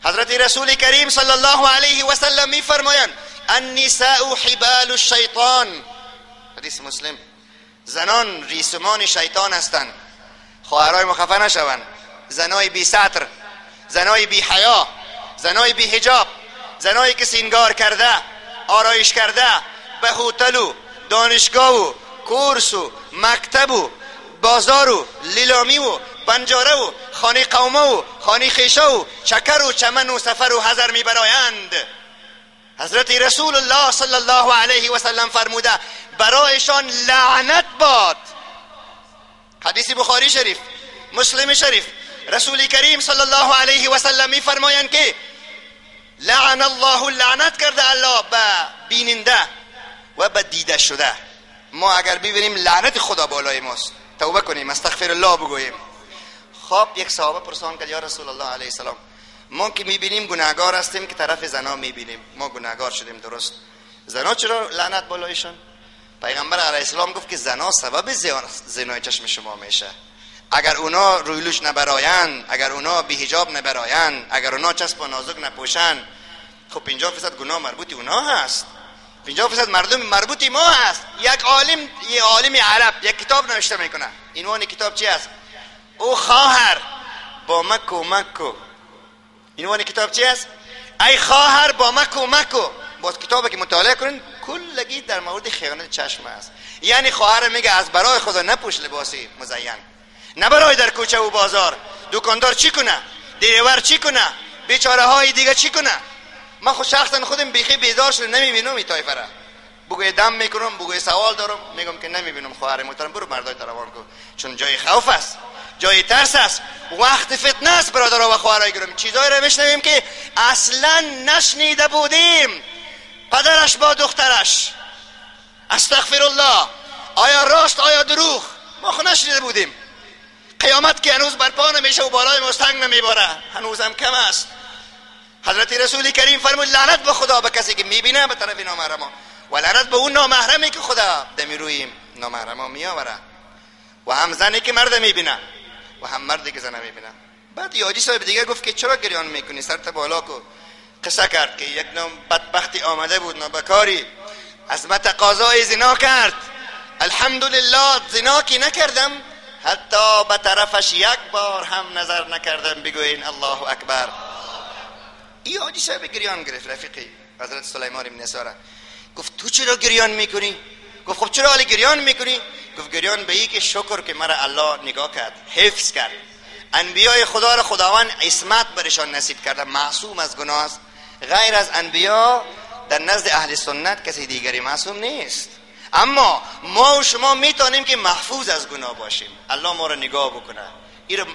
Speaker 1: حضرت رسول کریم صلی الله علیه و سلم میفرمایند النساء حبال الشیطان، حدیث مسلم. زنان ریسمان شیطان هستند. خواهرای مخفه نشوند. زنای بی ستر، زنای بی حیا، زنای بی حجاب، زنایی که سینگار کرده، آرایش کرده، به هتل و دانشگاه و کورس و مکتب و بازار و لیلامی و پنجاره و خانه قومه و خانه خیشه و چکر و چمن و سفر و حضر میبرایند. حضرت رسول الله صلی الله علیه و سلم فرموده برایشان لعنت باد. حدیث بخاری شریف، مسلم شریف، رسول کریم صلی الله علیه و سلم میفرمایند که لعن الله، لعنت کرده الله به بیننده و به دیده شده. ما اگر ببینیم لعنت خدا بالای ماست، توبه کنیم، استغفر الله بگوییم. خب یک صحابه پرسان کرد یا رسول الله علیه السلام، ما که میبینیم گناهگار هستیم که طرف زنا میبینیم، ما گناهگار شدیم درست، زنا چرا لعنت بالایشان؟ پیغمبر علیه السلام گفت که زنا سبب زنای چشم شما میشه. اگر اونا رویلوش نبرایند، اگر اونا بی حجاب نبرایند، اگر اونا چسب و نازک نپوشند، خب 50% گناه مربوط اونا هست، 50% مردم مربوط ما هست. یک عالم، یک عالم عرب یک کتاب نوشته میکنه. عنوان کتاب چی است؟ او خواهر با ما کمک کو. عنوان کتاب چی است؟ ای خواهر با ما کمک کو. باز کتابی که مطالعه کنین کلگی در مورد خیانت چشم است. یعنی خواهر میگه از برای خدا نپوش لباسی مزین، نه برای در کوچه و بازار. دکاندار چی کنه؟ دریور چی کنه؟ بیچاره های دیگه چی کنه؟ من خود شخصا خودم بیخی بیدار شده نمیبینم این طایفه را. بگوی دم میکنم، بگوی سوال دارم، میگم که نمیبینم خواهر محترم، برو مردای روان کن، چون جای خوف است، جای ترس است، وقت فتنه است. برادرها و خواهرای گرامی، چیزایی را میشنویم که اصلا نشنیده بودیم. پدرش با دخترش، استغفر الله، آیا راست آیا دروغ؟ ما خو نشنیده بودیم. قیامت که هنوز برپا نمیشه و بالای ما سنگ نمیباره، هنوزم کم است. حضرت رسول کریم فرمود لعنت به خدا به کسی که میبینه به طرف نامحرما، و لعنت به اون نامحرمی که خدا دمی روی نامحرما میآوره، و هم زنی که مرد میبینه و هم مردی که زنه میبینه. بعد یاجی صاحب دیگه گفت که چرا گریان میکنی، سرت بالا کو. قصه کرد که یک نام بدبختی آمده بود، نابکاری، از من تقاضای زنا کرد. الحمدلله زنا که نکردم، حتی به طرفش یک بار هم نظر نکردم. بگوین الله اکبر. ای حاجی صاحب گریان گرفت، رفیقی حضرت سلیمان بن یساره. گفت تو چرا گریان میکنی؟ گفت خب چرا حالی گریان میکنی؟ گفت گریان به ای که شکر که مرا الله نگاه کرد، حفظ کرد. انبیای خدا را خداوند عصمت برشان نصیب کرده، معصوم از گناه است. غیر از انبیا در نزد اهل سنت کسی دیگری معصوم نیست. اما ما و شما میتونیم که محفوظ از گناه باشیم، الله ما را نگاه بکنه.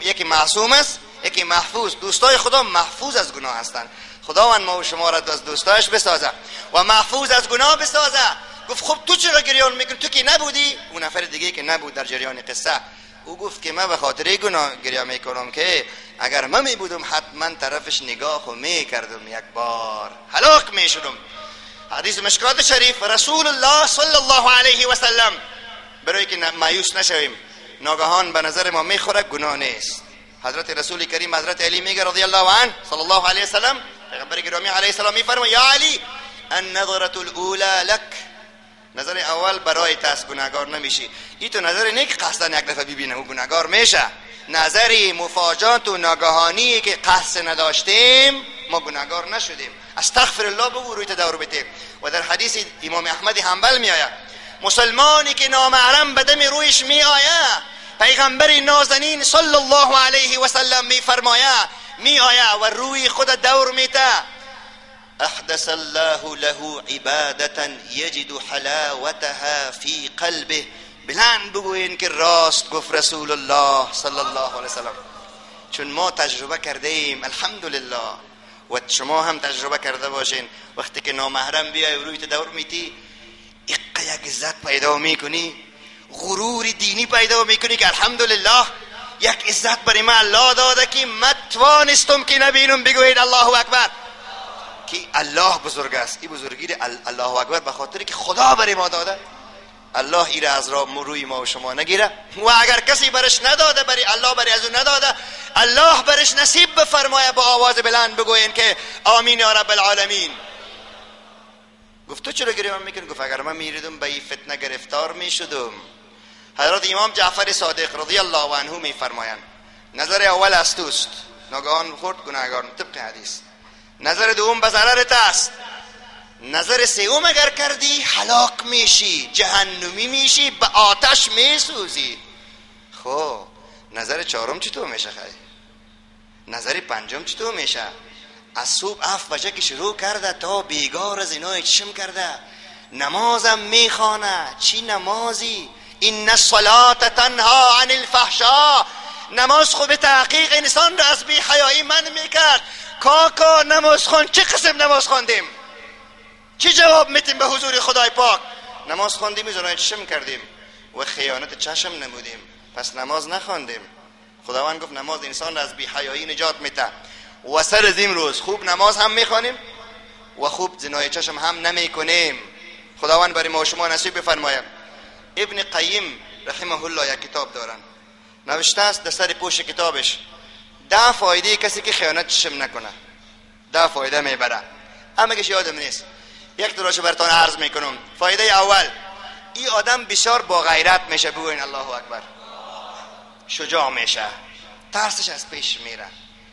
Speaker 1: یکی معصوم است، یکی محفوظ. دوستای خدا محفوظ از گناه هستند. خداوند ما و شما را از دوستایش بسازه و محفوظ از گناه بسازه. گفت خب تو چرا گریان میکنی؟ تو که نبودی. اون نفر دیگه که نبود در جریان قصه، او گفت که من به خاطر گناه گریه میکنم که اگر من میبودم حتما طرفش نگاه خو میکردم، یک بار هلاک میشدم. حدیث مشکات شریف رسول الله صلی الله علیه و سلم، برای که مایوس نشویم، ناگهان به نظر ما میخوره گناه نیست. حضرت رسول کریم حضرت علی میگه رضی الله عنه صلی الله علیه و سلم، پیغمبر گرامی علیه السلام میفرماید یا علی النظرة الاولى لک، نظر اول برای تاس، گناهگار نمیشی. ای تو نظر نیک قصدا یک دفعه ببینه او گناهگار میشه. نظری مفاجات و ناگهانی که قصد نداشتیم ما گناهگار نشدیم. استغفر الله بگو روی تدور بده. و در حدیث امام احمد حنبل میآید مسلمانی که نامحرم به دم رویش میآید، پیغمبر نازنین صلی الله علیه و سلم میفرماید میآید و روی خود دور میته، احدث الله له عبادة یجد حلاوتها فی قلبه. بلند بگوین که راست گفت رسول الله صلی الله علیه وسلم. چون ما تجربه کرده ایم الحمدلله، و شما هم تجربه کرده باشین، وقتی که نامحرم بیای و روی دور میتی، یک عزت پیدا میکنی، غرور دینی پیدا میکنی که الحمدلله یک عزت برای ما الله داده که من توانستم که نبینم. بگویید الله اکبر که الله بزرگ است. این بزرگی الله اکبر به خاطر که خدا برای ما داده، الله ایره از روی ما و شما نگیره. و اگر کسی برش نداده، برای الله برای از اون نداده، الله برش نصیب بفرمایه. با آواز بلند بگوین که آمین یا رب العالمین. گفت تو چرا گریان میکنی؟ گفت اگر من میریدم به این فتنه گرفتار میشدم. حضرت امام جعفر صادق رضی الله عنه میفرمایند نظر اول از توست، ناگهان خورد گناهگار طبق حدیث. نظر دوم به ضررت است. نظر سوم اگر کردی هلاک میشی، جهنمی میشی، به آتش میسوزی. خب نظر چهارم چطور میشه؟ خیلی نظر پنجم چطور میشه؟ از صبح 7 بجه که شروع کرده تا بیگار از اینای چشم کرده، نمازم میخوانه. چی نمازی؟ این الصلاة تنها عن الفحشاء. نماز خود به تحقیق انسان را از بی حیایی من میکرد. کاکا نماز خوان، چه قسم نماز خواندیم؟ چی جواب میتیم به حضور خدای پاک؟ نماز خواندیم، زنای چشم کردیم و خیانت چشم نمودیم، پس نماز نخواندیم. خداوند گفت نماز انسان را از بی حیایی نجات میده. و سر از امروز خوب نماز هم میخوانیم و خوب زنای چشم هم نمیکنیم. خداوند برای ما و شما نصیب بفرماید. ابن قیم رحمه الله یک کتاب دارن، نوشته است در سر پوش کتابش 10 فایده کسی که خیانت چشم نکنه، 10 فایده میبره. همگیش یادم نیست، یک دراشو براتون عرض میکنم. فایده اول، این آدم بسیار با غیرت میشه. بگوین الله اکبر. شجاع میشه، ترسش از پیش میره.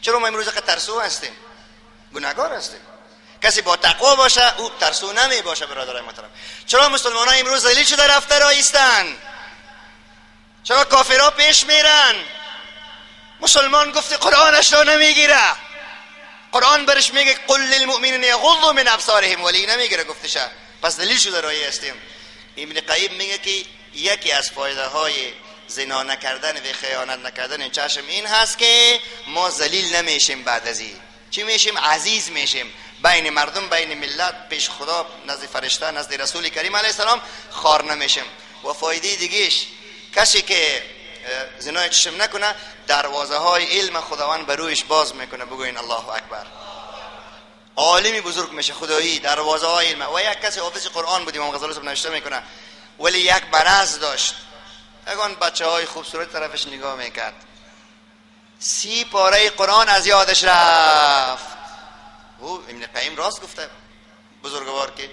Speaker 1: چرا ما امروز اینقدر ترسو هستیم؟ گناهگار هستیم. کسی با تقوا باشه او ترسو نمی باشه. برادرای محترم، چرا مسلمان ها امروز ذلیل شده رفته رایستن؟ چرا کافرها پیش میرن؟ مسلمان گفت قرآنش را نمیگیره. قرآن برش میگه قل للمؤمنین یغضوا من ابصارهم، ولی نمیگیره گفتشه. پس ذلیل شده رایی هستیم. ابن قیم میگه که یکی از فایده های زنا نکردن و خیانت نکردن چشم این هست که ما ذلیل نمیشیم. بعد از این چی میشیم؟ عزیز میشیم بین مردم، بین ملت، پیش خدا، نزد فرشته، نزد رسول کریم علیه السلام خار نمیشیم. و فایده دیگهش، کسی که زنای چشم نکنه دروازه های علم خداوند بر رویش باز میکنه. بگوین الله اکبر. عالمی بزرگ میشه خدایی، دروازه های علم. و یک کسی حافظ قرآن بود، امام غزالی صاحب نوشته میکنه، ولی یک مرض داشت. اگه بچه های خوبصورت طرفش نگاه میکرد، 30 پاره قرآن از یادش رفت. او ابن قیم راست گفته بزرگوار که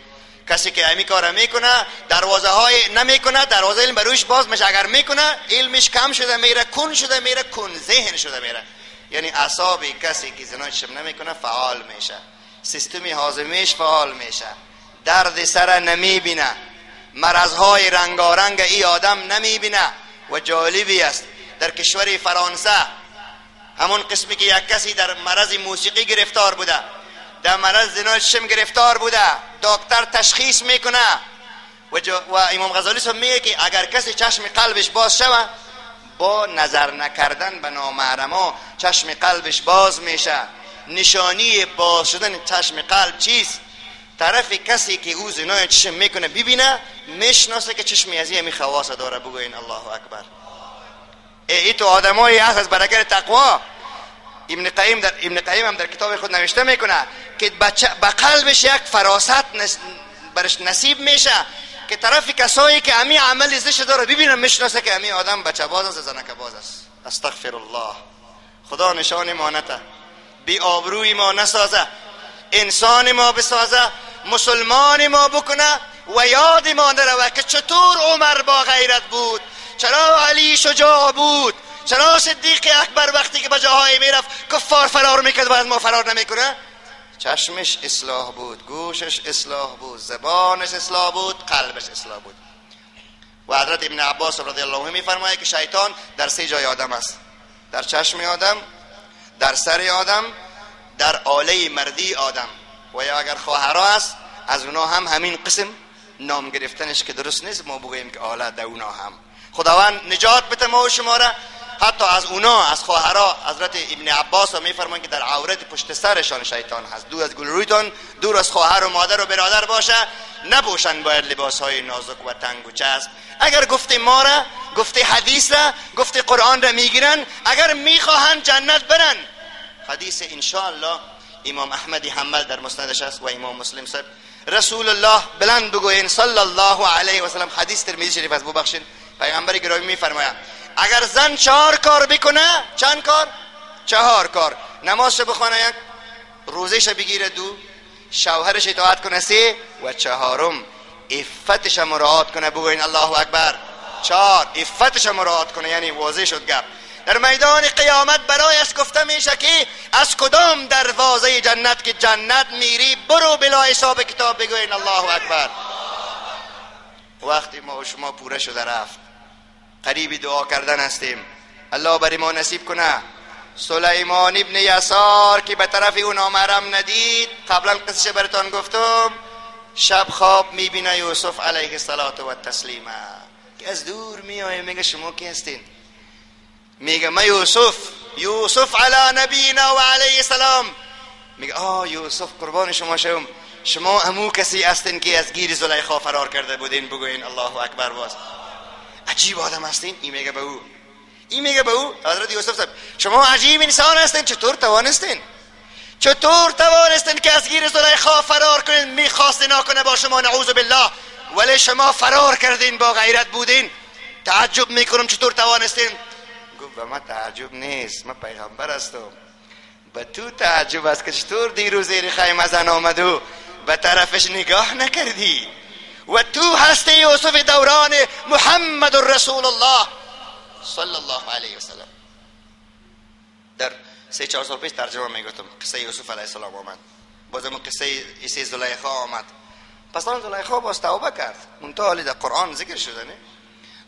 Speaker 1: کسی که امی کار میکنه دروازه های نمیکنه، دروازه علم بروش باز میشه. اگر میکنه علمش کم شده میره، کن شده میره، کن ذهن شده میره. یعنی اعصاب کسی که زنای چشم نمیکنه فعال میشه، سیستم هاضمیش فعال میشه، درد سر نمیبینه، مرضهای رنگارنگ ای آدم نمیبینه. و جالبی است در کشور فرانسه همون قسمی که یک کسی در مرض موسیقی گرفتار بوده، در مرض زنای چشم گرفتار بوده، دکتر تشخیص میکنه و امام غزالی صاحب میگه که اگر کسی چشم قلبش باز شوه، با نظر نکردن به نامحرما چشم قلبش باز میشه. نشانی باز شدن چشم قلب چیست؟ طرف کسی که او زنای چشم میکنه ببینه، میشناسه که چشمی از این خواص داره. بگوین الله اکبر. ای تو آدمایی هست از برکت تقوا. ابن قیم هم در کتاب خود نوشته میکنه که به قلبش یک فراست برش نصیب میشه که طرف کسایی که امی عمل زشت داره ببینه، میشناسه که امی آدم بچه باز است، زنک باز است. استغفر الله. خدا نشان ما نته، بی آبروی ما نسازه، انسان ما بسازه، مسلمان ما بکنه و یاد ما نروه که چطور عمر با غیرت بود، چرا علی شجاع بود، چرا صدیق اکبر وقتی که به جاهای میرفت کفار فرار میکرد و از ما فرار نمیکنه. چشمش اصلاح بود، گوشش اصلاح بود، زبانش اصلاح بود، قلبش اصلاح بود. و حضرت ابن عباس رضی الله عنه میفرماید که شیطان در 3 جای آدم است: در چشم آدم، در سر آدم، در آله مردی آدم. و یا اگر خواهرها است از اونا هم همین قسم نام گرفتنش که درست نیست، ما بگوییم که آله در اونا هم. خداوند نجات بده ما و شما را حتی از اونا، از خواهرها. حضرت ابن عباس میفرمایند که در عورت پشت سرشان شیطان هست. دور از گل رویتان، دور از خواهر و مادر و برادر باشه، نبوشن باید لباس های نازک و تنگ و چسب. اگر گفته ما را، گفته حدیث را، گفته قرآن را میگیرن، اگر میخواهند جنت برن. حدیث انشاءالله امام احمد حنبل در مسندش است و امام مسلم صاحب. رسول الله بلند بگوین صلی الله علیه و سلم، حدیث ترمذی شریف است، ببخشید. پیغمبر گرامی میفرماید اگر زن 4 کار بکنه، چند کار؟ 4 کار. نمازش بخونه 1، روزش بگیره 2، شوهرش اطاعت کنه 3، و 4 عفتش مراعات کنه. بگوین الله اکبر. 4 عفتش مراعات کنه، یعنی واضح شد گپ. در میدان قیامت برایش گفته میشه که از کدام دروازه جنت که جنت میری برو بلا حساب کتاب. بگوین الله اکبر. وقتی ما و شما پوره شده رفت، قریب دعا کردن هستیم، الله بری ما نصیب کنه. سلیمان ابن یسار که به طرف او نامحرم ندید، قبلا قصه براتان گفتم، شب خواب میبینه یوسف علیه الصلاة و التسلیم که از دور میآیه، میگه شما کی هستین؟ میگه ما یوسف، یوسف علی نبینا و علیه السلام. میگه آه یوسف قربان شما شوم، شما امو کسی هستین که از گیر زلیخا فرار کرده بودین. بگوین الله اکبر. باز عجیب آدم هستین. این میگه به او، این میگه به او، حضرت یوسف صاحب شما عجیب انسان هستین، چطور توانستین، چطور توانستین که از گیر زلیخا فرار کنین؟ میخواست نکنه با شما نعوذ بالله، ولی شما فرار کردین، با غیرت بودین. تعجب میکنم چطور توانستین. گفت به من تعجب نیست، من پیغمبر هستم. به تو تعجب است که چطور دیروز زیر خیمه زن آمد و به طرفش نگاه نکردی و تو هستی یوسف دوران محمد رسول الله صلی الله علیه وسلم. در 3-4 سال پیش ترجمه میگفتم قصه یوسف علیه السلام آمد، بازم قصه عیسی زلیخا آمد. پس آن زلیخا باز توبه کرد، منتها حالی در قرآن ذکر شده نه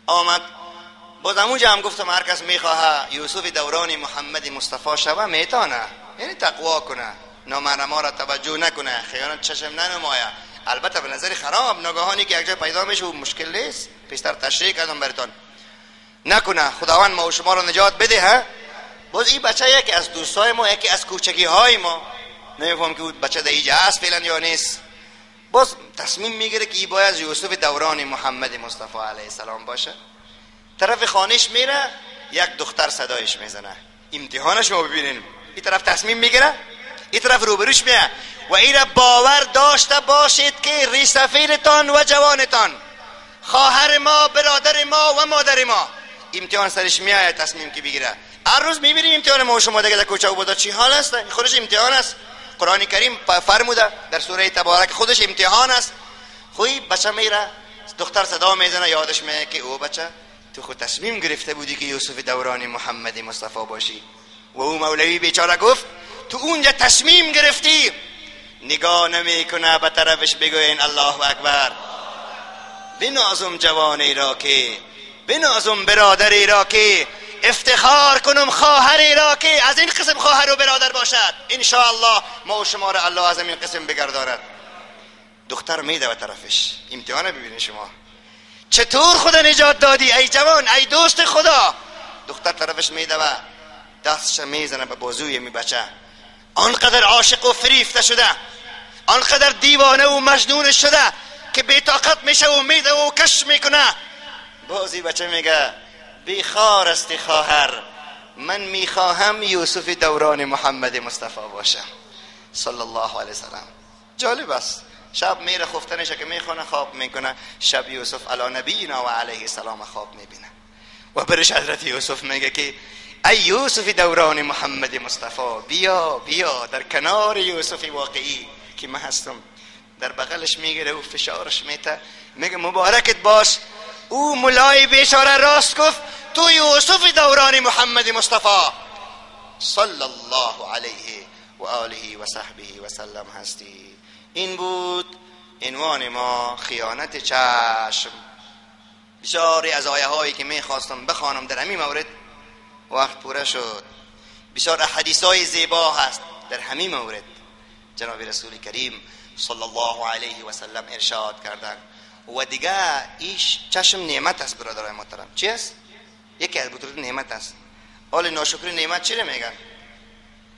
Speaker 1: آمد. باز همونجا هم گفتم هر کس میخواه یوسف دوران محمد مصطفی شوه میتانه، یعنی تقوا کنه، نامحرما را توجه نکنه، خیانت چشم ننمایه، البته به نظر خراب ناگهانی که یک جای پیدا میشه و مشکل نیست، پیشتر تشریح کردم براتون. نکنه خداوند ما و شما رو نجات بده. ها باز این بچه یکی از دوستای ما، یکی از کوچکی های ما، نمیفهم که بچه در اینجا هست فعلا یا نیست، باز تصمیم میگیره که این باید یوسف دوران محمد مصطفی علیه السلام باشه. طرف خانهش میره، یک دختر صدایش میزنه، امتحانش ما ببینیم. این طرف تصمیم میگیره، این طرف روبروش میه و این را باور داشته باشید که ریسفیرتان و جوانتان، خواهر ما، برادر ما و مادر ما، امتحان سرش میآید تصمیم که بگیره. هر روز میبینیم امتحان ما و شما دیگه در کوچه و بازار چی حال است، خودش امتحان است. قرآن کریم فرموده در سوره تبارک خودش امتحان است. خوی بچه میره، دختر صدا میزنه، یادش میاد که او بچه تو خود تصمیم گرفته بودی که یوسف دوران محمد مصطفی باشی و او مولوی بیچاره گفت تو اونجا تصمیم گرفتی. نگاه نمیکنه به طرفش، بگوین الله اکبر. بنازم جوانی را که، بنازم برادری را که، افتخار کنم خواهری را که از این قسم خواهر و برادر باشد. انشاءالله ما و شما را الله از این قسم بگردارد. دختر میده به طرفش، امتحان ببینید شما چطور خدا نجات دادی ای جوان، ای دوست خدا. دختر طرفش میده و دستش میزنه به بازوی می بچه. آنقدر عاشق و فریفته شده، آنقدر دیوانه و مجنون شده که بی‌طاقت میشه و میده و کش میکنه. بازی بچه میگه بیخار است خواهر، من میخواهم یوسف دوران محمد مصطفی باشم صلی الله علیه وسلم. جالب است. شب میره خفتنش که میخونه خواب میکنه، شب یوسف علی نبینا و علیه السلام خواب میبینه و برش حضرت یوسف میگه که ای یوسف دوران محمد مصطفی، بیا بیا در کنار یوسف واقعی که من هستم. در بغلش میگیره و فشارش میته، میگه مبارکت باش. او ملای بیچاره راست گفت، تو یوسف دوران محمد مصطفی صلی الله علیه و آله و صحبه و سلم هستی. این بود عنوان ما، خیانت چشم. بسیاری از آیه هایی که میخواستم بخوانم در همین مورد وقت پوره شد. بسیار احادیث های زیبا هست در همین مورد. جناب رسول کریم صلی الله علیه و سلم ارشاد کردن. و دیگه ایش چشم نعمت است برادرای محترم. چی است؟ یکی از بطور نعمت است. حال ناشکری نعمت چی میگن؟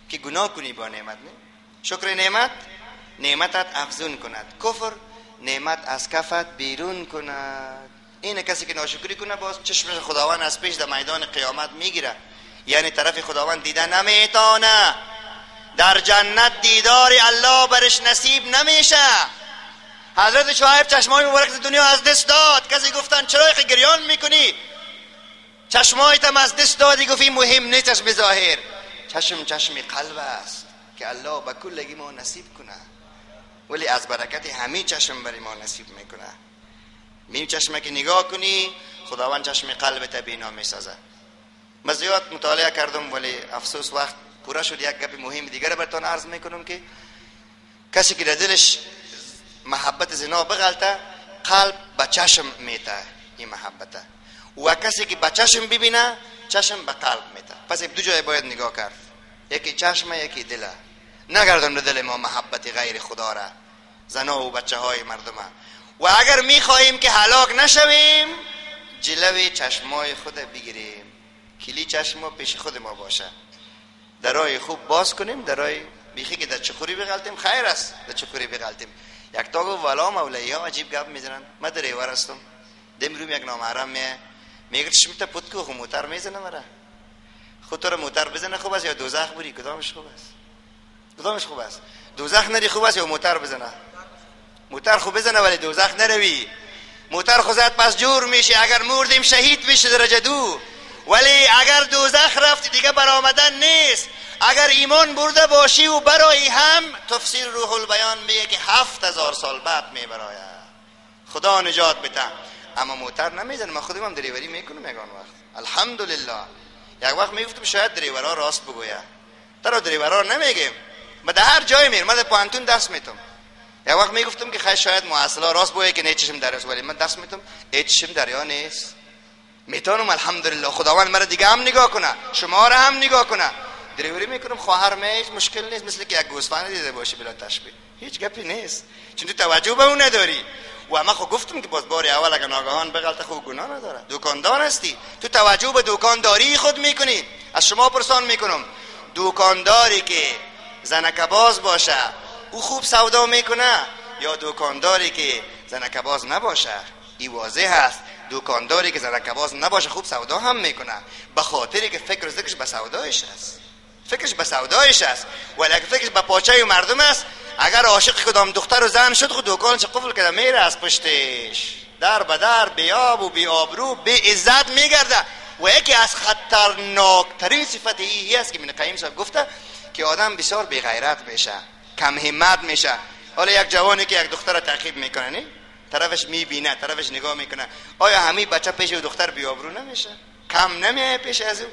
Speaker 1: که گناه کنی با نعمت. نه شکر نعمت، نعمتت افزون کند. کفر نعمت از کفت بیرون کند. این کسی که ناشکری کنه باز چشم خداوند از پیش در میدان قیامت میگیره، یعنی طرف خداوند دیده نمیتونه، در جنت دیدار الله برش نصیب نمیشه. حضرت شعیب چشمای مبارک دنیا از دست داد. کسی گفتن چرا گریان میکنی؟ چشمایتم از دست دادی. گفت این مهم نیست چشم ظاهر، چشم چشم قلب است که الله به کلگی ما نصیب کنه، ولی از برکت همین چشم برای ما نصیب میکنه. میم چشمه که نگاه کنی خداوند چشم قلبت بینا میسازه. من زیاد مطالعه کردم ولی افسوس وقت پورا شد. یک گپ مهم دیگر براتون عرض میکنم که کسی که در دلش محبت زنا بغلطه، قلب به چشم میته این محبته، و کسی که به چشم ببینه چشم به قلب میته. پس دو جای باید نگاه کرد، یکی چشم یکی دله. نگردم در دل ما محبت غیر خدا را، زنا و بچه های مردمه. و اگر میخواهیم که هلاک نشویم، جلوی چشمای خود بگیریم، کلی چشم پیش خود ما باشه، درای خوب باز کنیم، درای بیخی که در چخوری بغلطیم خیر است، در چخوری بغلطیم. یک تا گفت والا مولایی ها عجیب گپ میزنن، من دریور هستم، دم روم یک نامحرم میه، میگه چشم تا پت کو خو موتر میزنه مرا، خود تو رو موتر بزنه خوب است یا دوزخ بری؟ کدامش خوب است؟ کدامش خوب است؟ دوزخ نری خوب است یا موتر بزنه؟ موتر خوب بزنه ولی دوزخ نروی. موتر خو زد پس جور میشه، اگر مردیم شهید میشه درجه دو، ولی اگر دوزخ رفت دیگه برآمدن نیست. اگر ایمان برده باشی و برای هم، تفسیر روح البیان میگه که 7000 سال بعد میبراید. خدا نجات بده. اما موتر نمیزنه، من خودم هم دریوری میکنم یگان وقت، الحمدلله. یک وقت میگفتم شاید دریورا راست بگویه، ترا دریورا نمیگیم، من در هر جای میرم، من در پوهنتون درس میتم. یک وقت میگفتم که خیر شاید محصلا راست بگویه که نه چشم دریاست، ولی من درس میتم ای چشم دریا نیست. میتونم الحمدلله، خداوند مرا دیگه هم نگاه کنه، شما را هم نگاه کنه. دریوری میکنم، خواهر می هیچ مشکل نیست، مثل که یک گوسفند دیده باشی بلا تشبیه، هیچ گپی نیست، چون تو توجه به اون نداری. و ما خب گفتم که باز بار اول اگر ناگهان بغلط خو گناه نداره، دکاندار هستی تو، توجه به دکانداری خود میکنی. از شما پرسان میکنم، دکانداری که زنکباز باشه او خوب سودا میکنه یا دکانداری که زنکباز نباشه؟ این واضح هست، دکانداری که زنکباز نباشه خوب سودا هم میکنه، به خاطری که فکر و ذکرش به سودایش است، فکرش به سودایش است. ولی اگه فکرش به پاچه مردم است، اگر عاشق کدام دختر و زن شد، خود دکانش قفل کرده میره از پشتش، در به در، بی آب و بی آبرو، بی عزت میگرده. و یکی از خطرناکترین صفت ای است که من قیم صاحب گفته که آدم بسیار بی غیرت میشه، کم همت میشه. حالا یک جوانی که یک دختر را تعقیب میکنه، نه طرفش میبینه، طرفش نگاه میکنه، آیا همین بچه پیش دختر بی آبرو نمیشه؟ کم نمیه پیش از او؟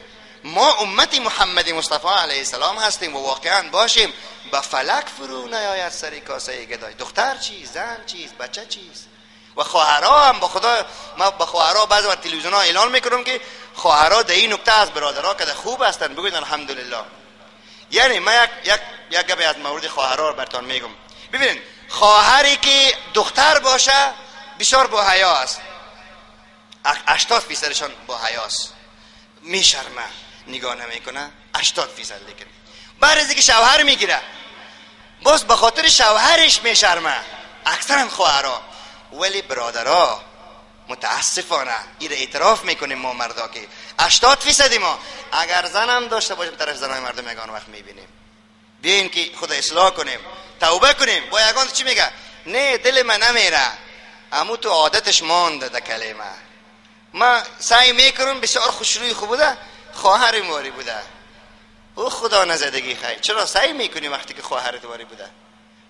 Speaker 1: ما امت محمد مصطفی علیه السلام هستیم و واقعا باشیم، به فلک فرو نیاید سر کاسه گدای. دختر چیز، زن چیز، بچه چیز. و خواهرها هم با خدا، ما با خواهرها بعضی وقت تلویزیون ها اعلان میکنم که خواهرها در این نکته از برادرها که خوب هستن، بگوید الحمدلله. یعنی ما یک یک یک گپی از مورد خواهرها براتون میگم. ببینید، خواهری که دختر باشه بسیار با حیا است، 80% با حیاست، میشرمه، نگاه نمیکنه، 80%. لیکن بعد از اینکه شوهر میگیره، باز به خاطر شوهرش میشرمه، اکثرا خواهرها. ولی برادرها متاسفانه این اعتراف میکنیم ما مردا که 80% ما اگر زنم داشته باشیم طرف زنای مردم یگان وقت میبینیم. بیاین که خود اصلاح کنیم، توبه کنیم. با یگان چی میگه؟ نه دل من نمیره، امو تو عادتش مانده در کلمه. ما سعی میکنم بسیار خوشروی خوب بوده، خواهر مواری بوده، او خدا نزدگی خیر. چرا سعی میکنی وقتی که خواهرت واری بوده؟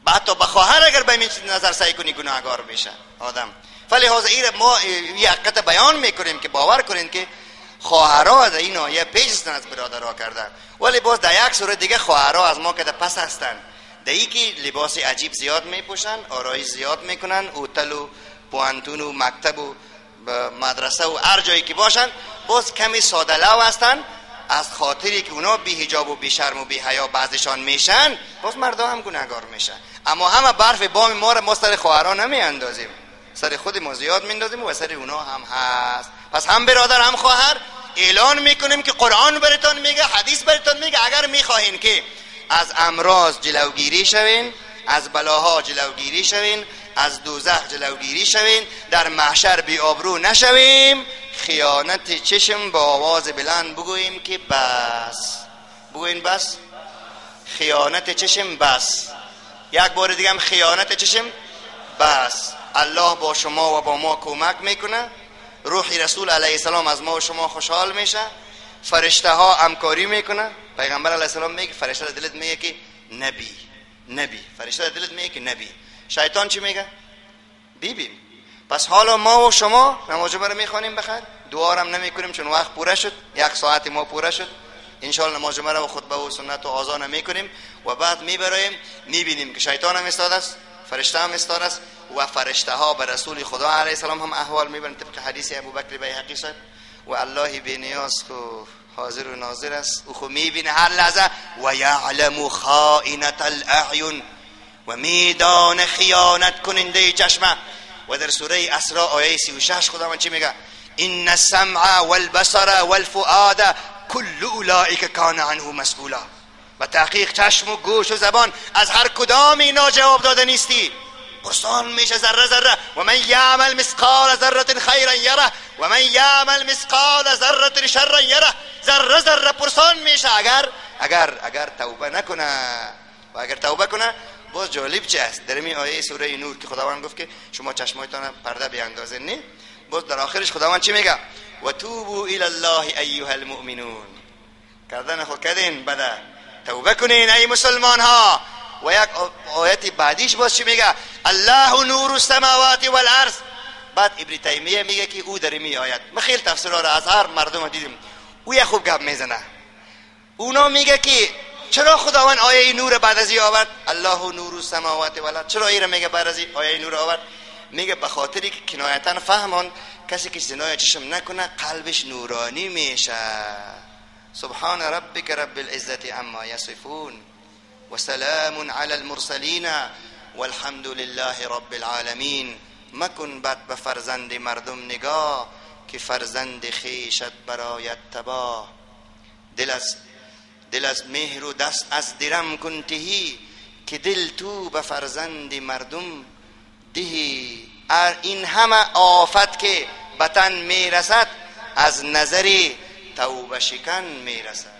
Speaker 1: بعد تا به خواهر اگر به این نظر سعی کنی گناهگار میشه آدم. فلهذا این ما یه حقیقت بیان میکنیم که باور کنین که خواهرها در این آیه پیش هستن از برادرها کردن. ولی باز در یک صورت دیگه خواهرها از ما که پس هستن، در ای که لباس عجیب زیاد میپوشن، آرایش زیاد میکنن، هتل و پوانتون و مکتب و مدرسه و هر جایی که باشن باز کمی ساده لو هستن، از خاطری که اونا بی حجاب و بی شرم و بی حیا بعضشان میشن، باز مردا هم گناهگار میشن. اما همه برف بام ما را ما سر خواهرها نمی اندازیم، سر خود ما زیاد میندازیم و سر اونا هم هست. پس هم برادر هم خواهر اعلان میکنیم که قرآن براتون میگه، حدیث براتون میگه، اگر میخواهین که از امراض جلوگیری شوین، از بلاها جلوگیری شوین، از دوزخ جلوگیری شوین، در محشر بی آبرو نشویم، خیانت چشم با آواز بلند بگوییم که بس. بگوییم بس، خیانت چشم بس. یک بار دیگه هم خیانت چشم بس. الله با شما و با ما کمک میکنه، روح رسول علیه السلام از ما و شما خوشحال میشه، فرشته ها همکاری میکنه. پیغمبر علیه السلام میگه فرشته دلت میگه که نبی نبی، فرشته دلت میگه که نبی. شیطان چی میگه؟ بیبین. پس حالا ما و شما نماز جمعه رو میخوانیم بخیر، دعا هم نمیکنیم چون وقت پوره شد، یک ساعت ما پوره شد. انشاءالله نماز جمعه رو و خطبه و سنت و آذان میکنیم و بعد میبریم میبینیم که شیطان هم ایستاده است، فرشته هم ایستاده است و فرشته ها به رسول خدا علیه السلام هم احوال میبرن طبق حدیث ابوبکر بیهقی صاحب. و الله بی نیاز خو حاضر و ناظر است، او خو میبینه هر لحظه. و یعلم خائنة الاعین، و میدان خیانت کننده چشمه. و در سوره اسراء آیه 36 خداوند چی میگه؟ ان السمع والبصر والفؤاد کل اولئک کان عنه مسئولا. و تحقیق چشم و گوش و زبان از هر کدام اینا جواب داده نیستی، پرسان میشه ذره ذره. و من یعمل مثقال ذره خیرا یره و من یعمل مثقال ذره شرا یره. ذره ذره پرسان میشه اگر اگر اگر توبه نکنه. و اگر توبه کنه باز جالب چه است؟ در این آیه سوره نور که خداوند گفت که شما چشمایتان پرده بیاندازین، نه؟ باز در آخرش خداوند چی میگه؟ و توبوا الی الله ایها المؤمنون. کردن خود کردین بده، توبه کنین ای مسلمان ها. و یک آیت بعدیش باز چی میگه؟ الله نور السماوات والارض. بعد ابن تیمیه میگه که او در این آیت، ما خیلی تفسیرها را از هر مردم دیدیم، او یه خوب گپ میزنه. اونا میگه که چرا خداوند آیه نور بعد از این آورد؟ الله نور السماوات والارض. چرا این میگه بعد از این آیه نور آورد؟ میگه به خاطری که کنایتاً فهمان کسی که زنای چشم نکنه قلبش نورانی میشه. سبحان ربك رب العزة عما يصفون وسلام على المرسلين والحمد لله رب العالمین. مکن بد به فرزند مردم نگاه، که فرزند خویشت برایت تباه. دل از مهر و دست از درم کن تهی، که دل تو به فرزند مردم دهی. این همه آفت که به تن میرسد، از نظر توبه شکن میرسد.